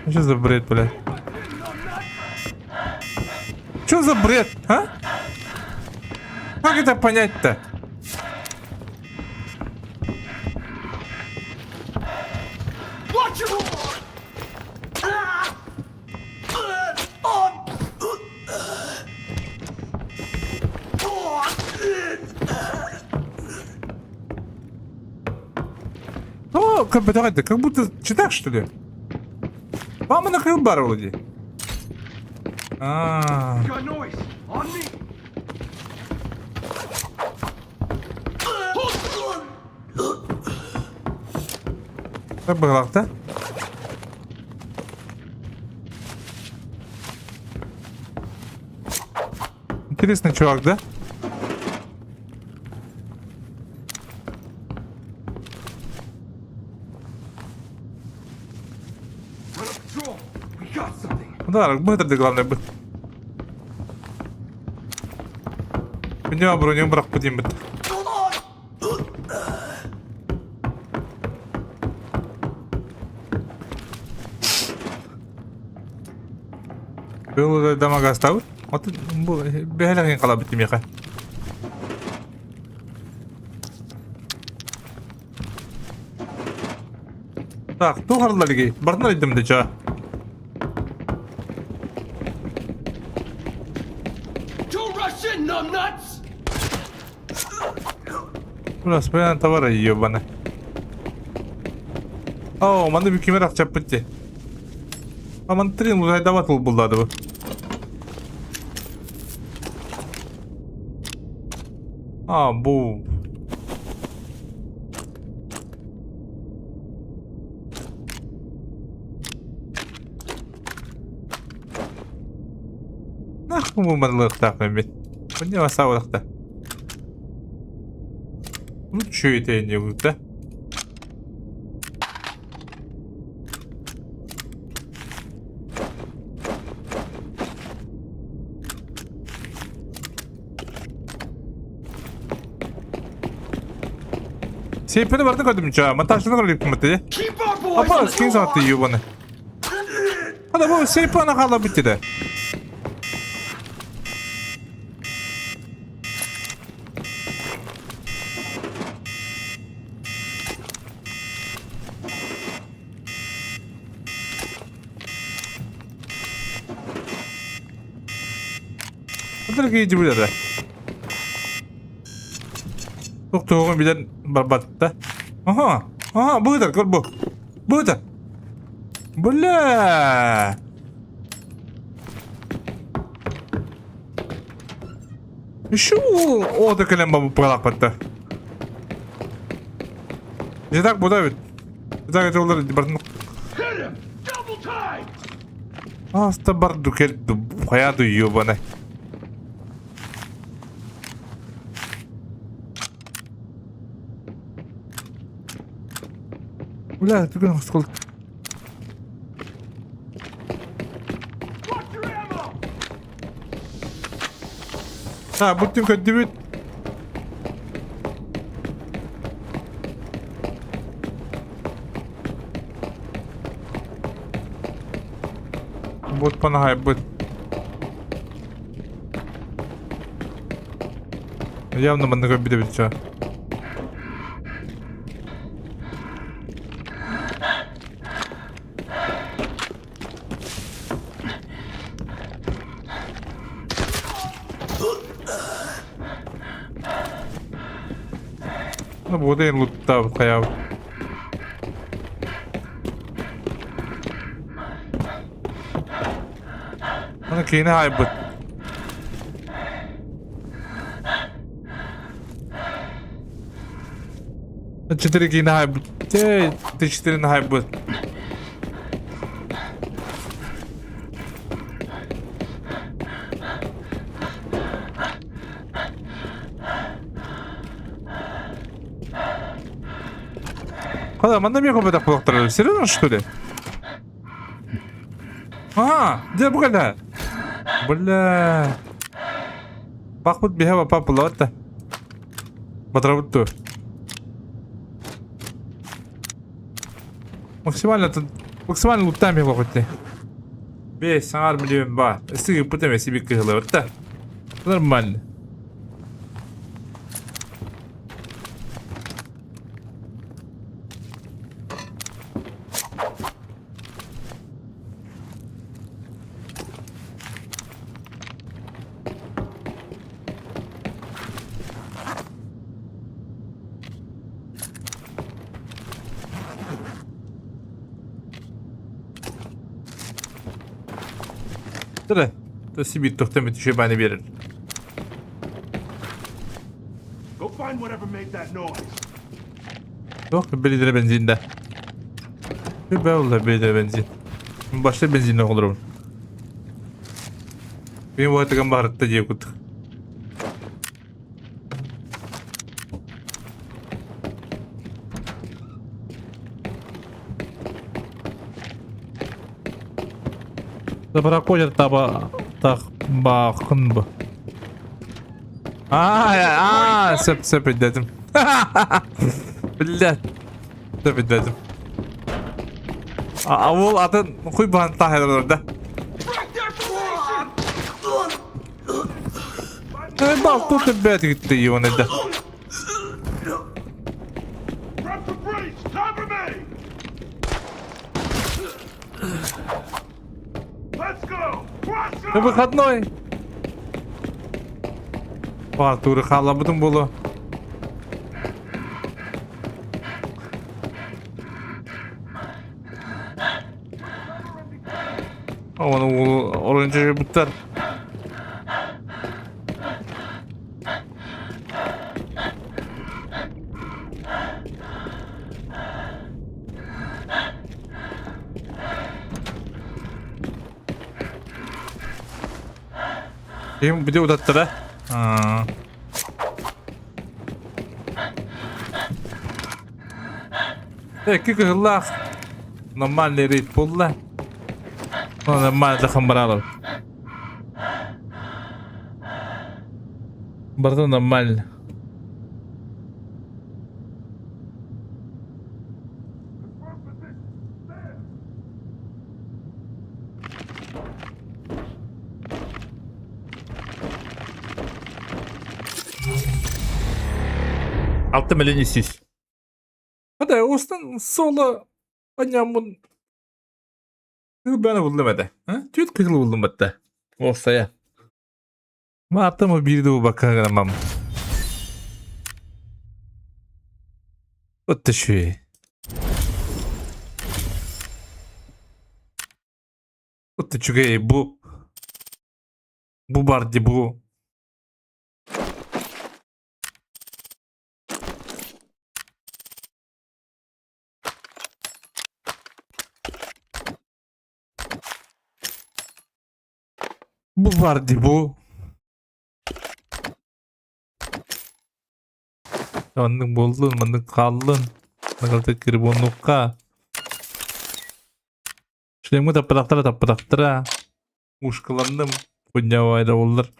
Что за бред, блядь? Что за бред, а? Как это понять-то? Ну, как бы давай, как будто читак, что ли? Мама накрыл бар, вроде. А. Быһылаахта. Интересный чувак, да? Да, быстро, главное, быстро. Күнү броню бырахпыт диэммит. Был дамагастабыт. От бу бэһэлэхин халабыт тимиэхэ. Так, туох арыллар Бартын айдым да чаа. Бля, товара ебаный. О, манны бүкемер акчаппыт де. Аман трин узайдават ол буллады бу. А, бу. Нахуй бу манлыктаах мен. Мне басабылыкта. Ну, чё это я не да? Сейпini барды көрдүм чаа. Монтажны көрдүм мыты. Апа, скин сатты ебаный. Ана бу сейпана хала битти да. Дорогие билэр. Туох билэн барбатта. Ага, ага, бу көр бу. Бу Бля! Еще о, кэлэн бабы пыралаахпатта. Не так буда ведь. Так это олар бардын. Аста барду келду хаяду ебаный. Бля, ты как сколько. А, будем көрдүбүт. Бут панаһайбыт. Явно манна көрбүт эбит чё. Ну, вот и луттаабыт хайаабыт. Аны киинэ хаайбыт. Четыре киинэ хаайбыт. Эй, ты четыре хаайбыт. Хада, манна эмиэ көмөтөх буолуохтара. Серьезно, что ли? А, где бу Бля. Бахпыт биһэ бапа булават Батырабыт ту. Максимально максимально луттаем его хоть. Бес, саңар миллион ба. Ыстыгы пытаме себе кыһылыбыт да. Нормально. Тыры, Сибирь тохтамит еще баны берер. Go find whatever made that noise. Yok belirli benzinde. Bir böyle belirli benzin. Başta benzinle olur bu. Benim bu atakan baharatta diye kutu. Забракодер таба так бахын бу. Аа, аа, сөп сөп өйдөөтүм. Блядь. Сөп өйдөөтүм. А ол атын хуй баһан таһайдар да. Бал тут бэт гитти его да. Prep for breach! Cover me! Let's go! Cross На выходной. Артур халабытым болу. Оны орынчы буттар. Им где удаттара? А. Икки кыһыллаах нормальный рейд буолла. Нормально дахан баралар. Барда нормально. Алты миллион сүүс. Хата устан соло анньаммын кыыл буллум этэ. Түөрт кыыл буллум батта. Уопсайа. Мааттам биир да булбакка гынамам. Отто үчүгэй. Отто үчүгэй бу бу бар дии бу Бу бар дии бу. Оннук буоллун, маннык хааллын. Нагалта кирбоннукка. Шлемҥэ таппатахтара таппатахтара. Ушкаланным. Кунньабайда буоллар.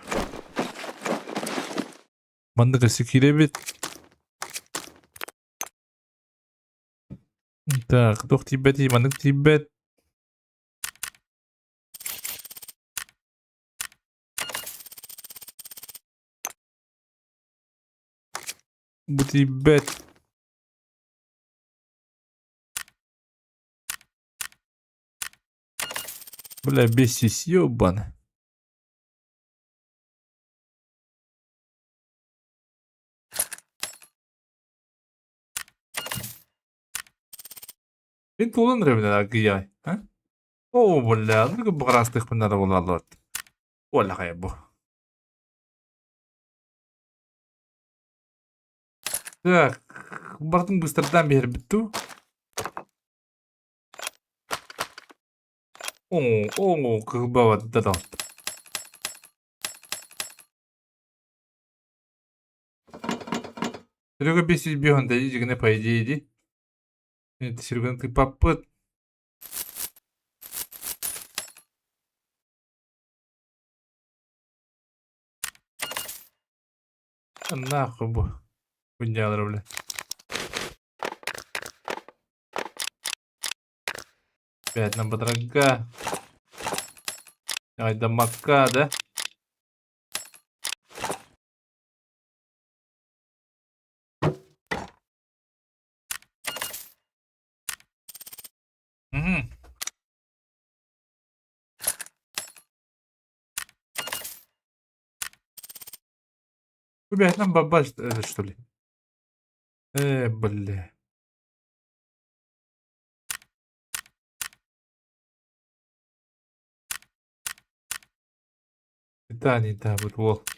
Маннык өссө киирэбит. Так, туох тиийбэтий, маннык тиийбэт. Бу тиийбэт. Бля, бесись, ёбана. Мин туолан эрэбин аргыйай, а? Оо, бля, ну быраастыхпын надо буолаллар. Уоллахай бу. Так, бартын быстардан биэрбит дуу? Оо, оо, кылбабат да Серега 505 да дьигинэ по идее ди. Сереганы тыыппаппыт. Нахуй бу. Хуйнялар, бля. Опять нам батрага. Ай да мака, да? Угу. Блядь, нам баба, что ли? Бля. Да, не да, вот вот.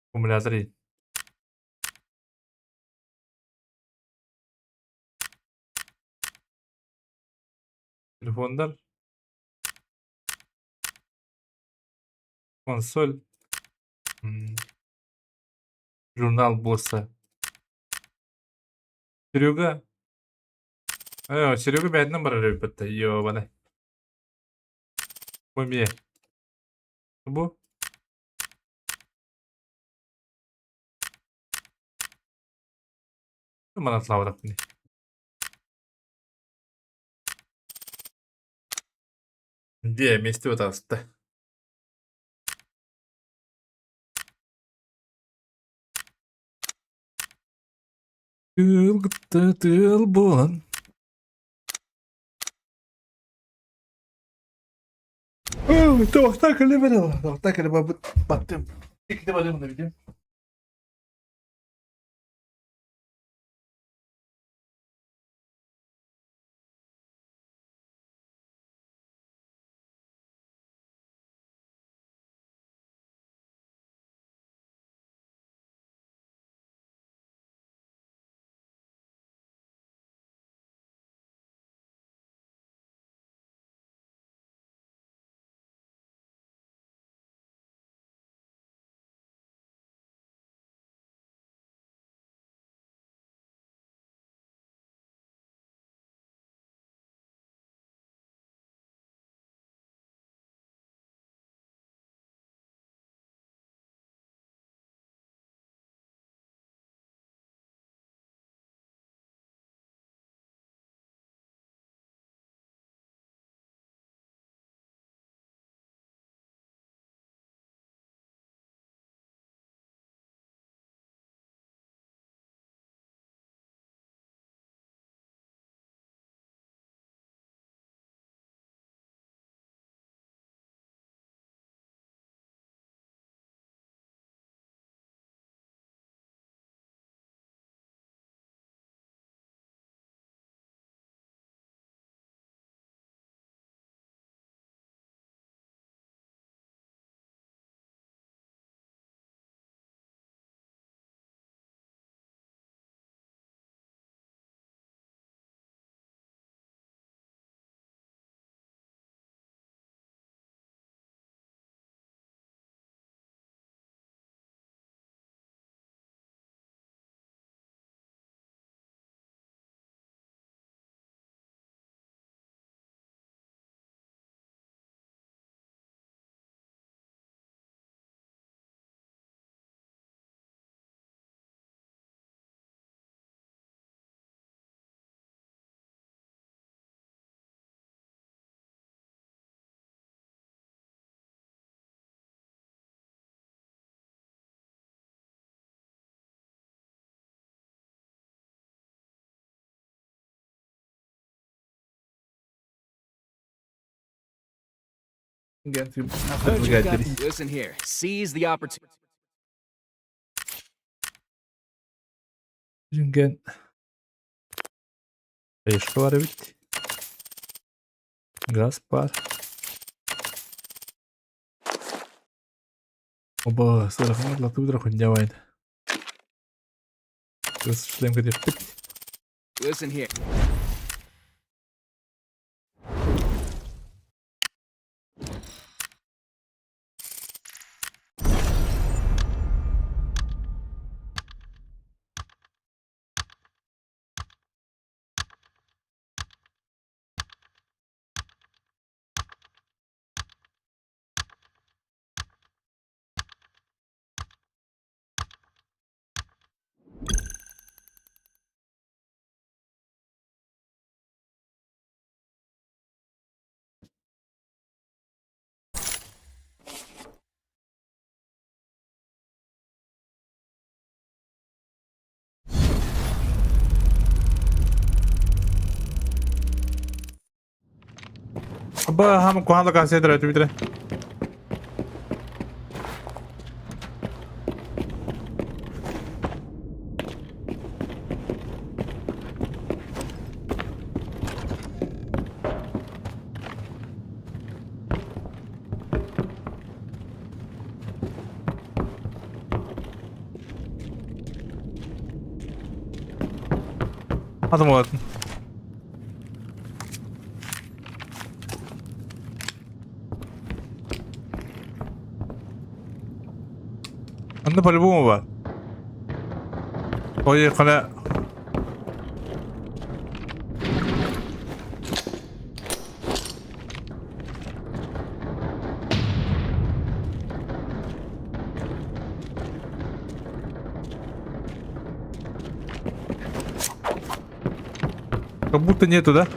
Аккумулятор. Телефондар. Консоль. Журнал босса. Серега. Серега бэйэтинэн барар эбиппит ёбаный. Бу эмиэ. Бу? Манатлаабатахпыный. Дьиэ миэстэ таҕыста. Тыал кытта тыал буолан Тоохтаа кэлэ барыла, тоохтаа кэлэ барбыт баттым. Иккитэ барыам да видим. Listen here. Seize the opportunity. Дьиҥэн Решка баар эбит. Газ баар. Оба сыарахан латыыдара хунньабайын. Шлем кэтиэхпит. Listen here. Аба хам куһаҕан кассетра түбүтэрэ. Адам болатын. Онно по-любому бар. Ой, хана Как будто нету, да?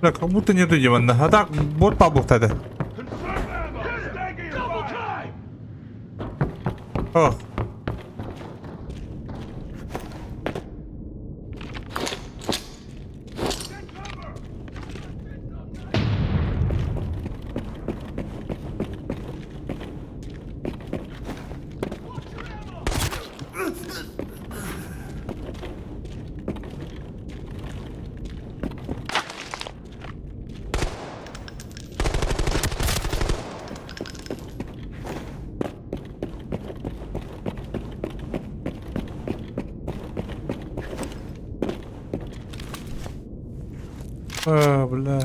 Бля, как будто нету демона. А так, вот пабух тогда. О. А, бля.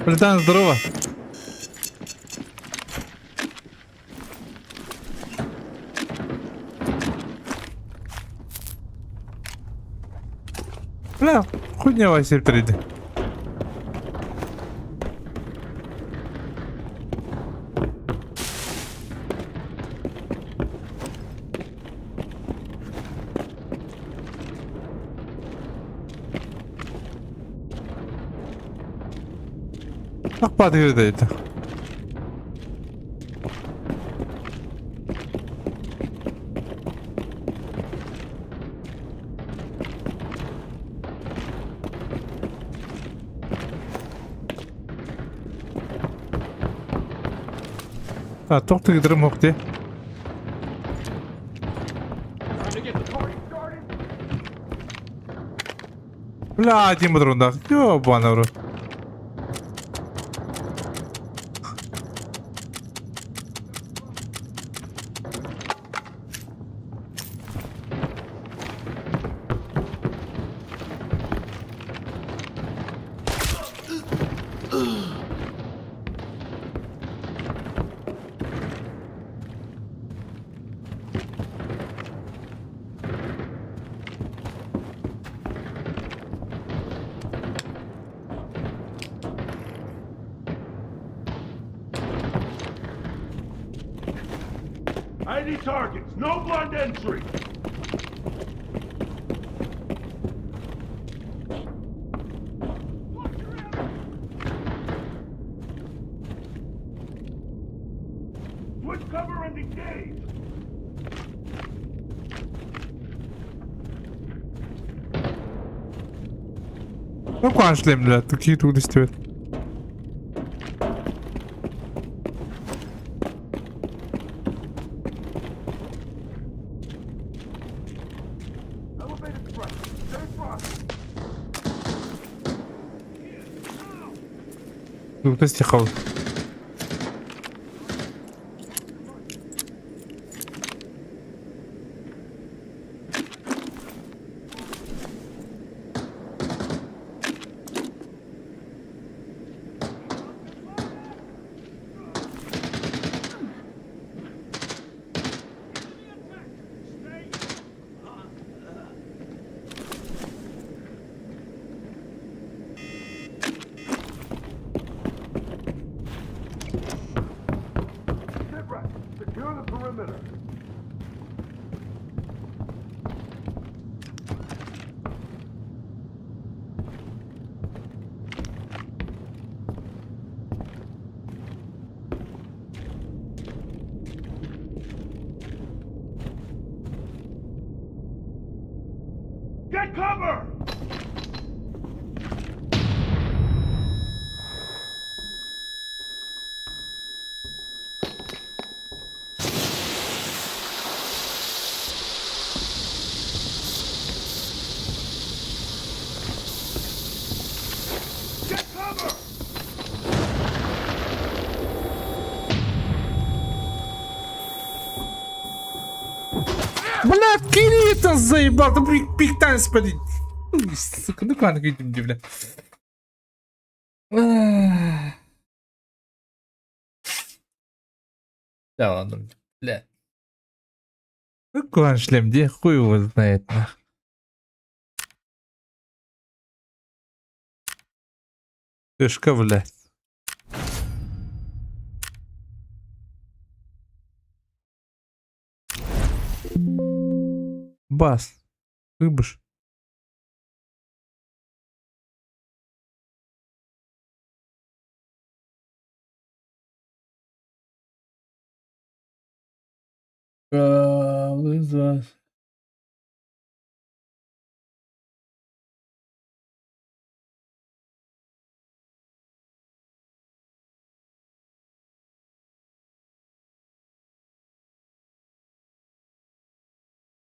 Братан, здорово. Бля, хуйня Василь 3D. 딱 봐도 되겠다. А, тоқтығы дырым оқты. Бля, один патрондаах. Ёбаный в рот. ID targets, no blind entry! Switch cover and engage! Ну, куһаҕан бля, такие трудности. Elevated strike. Stay frosty. Трудности хаос. Sit rep. Secure the perimeter. Get cover! Get cover! Бля, Кирилл заебал, ты пик спади. Сука, ну как идем, бля. Да ладно, бля. Ну, куан шлем, где хуй его знает, нах. Тышка, блядь. Бас. Выбыш. Лыза.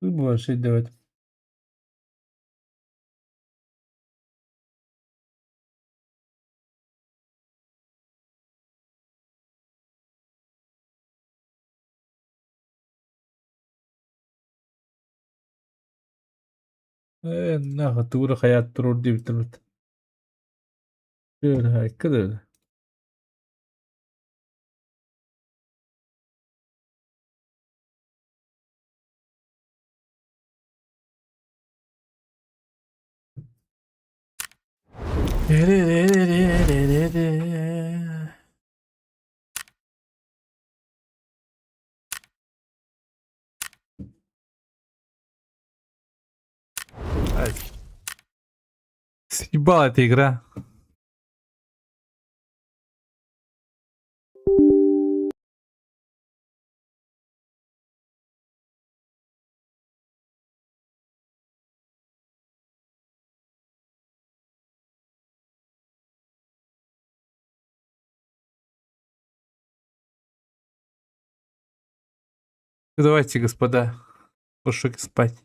Выбор делать. Ээ, нахуй, тугу хайаат туруор диэбиттэр Кыды. Съебала эта игра. Давайте, господа, пошли спать.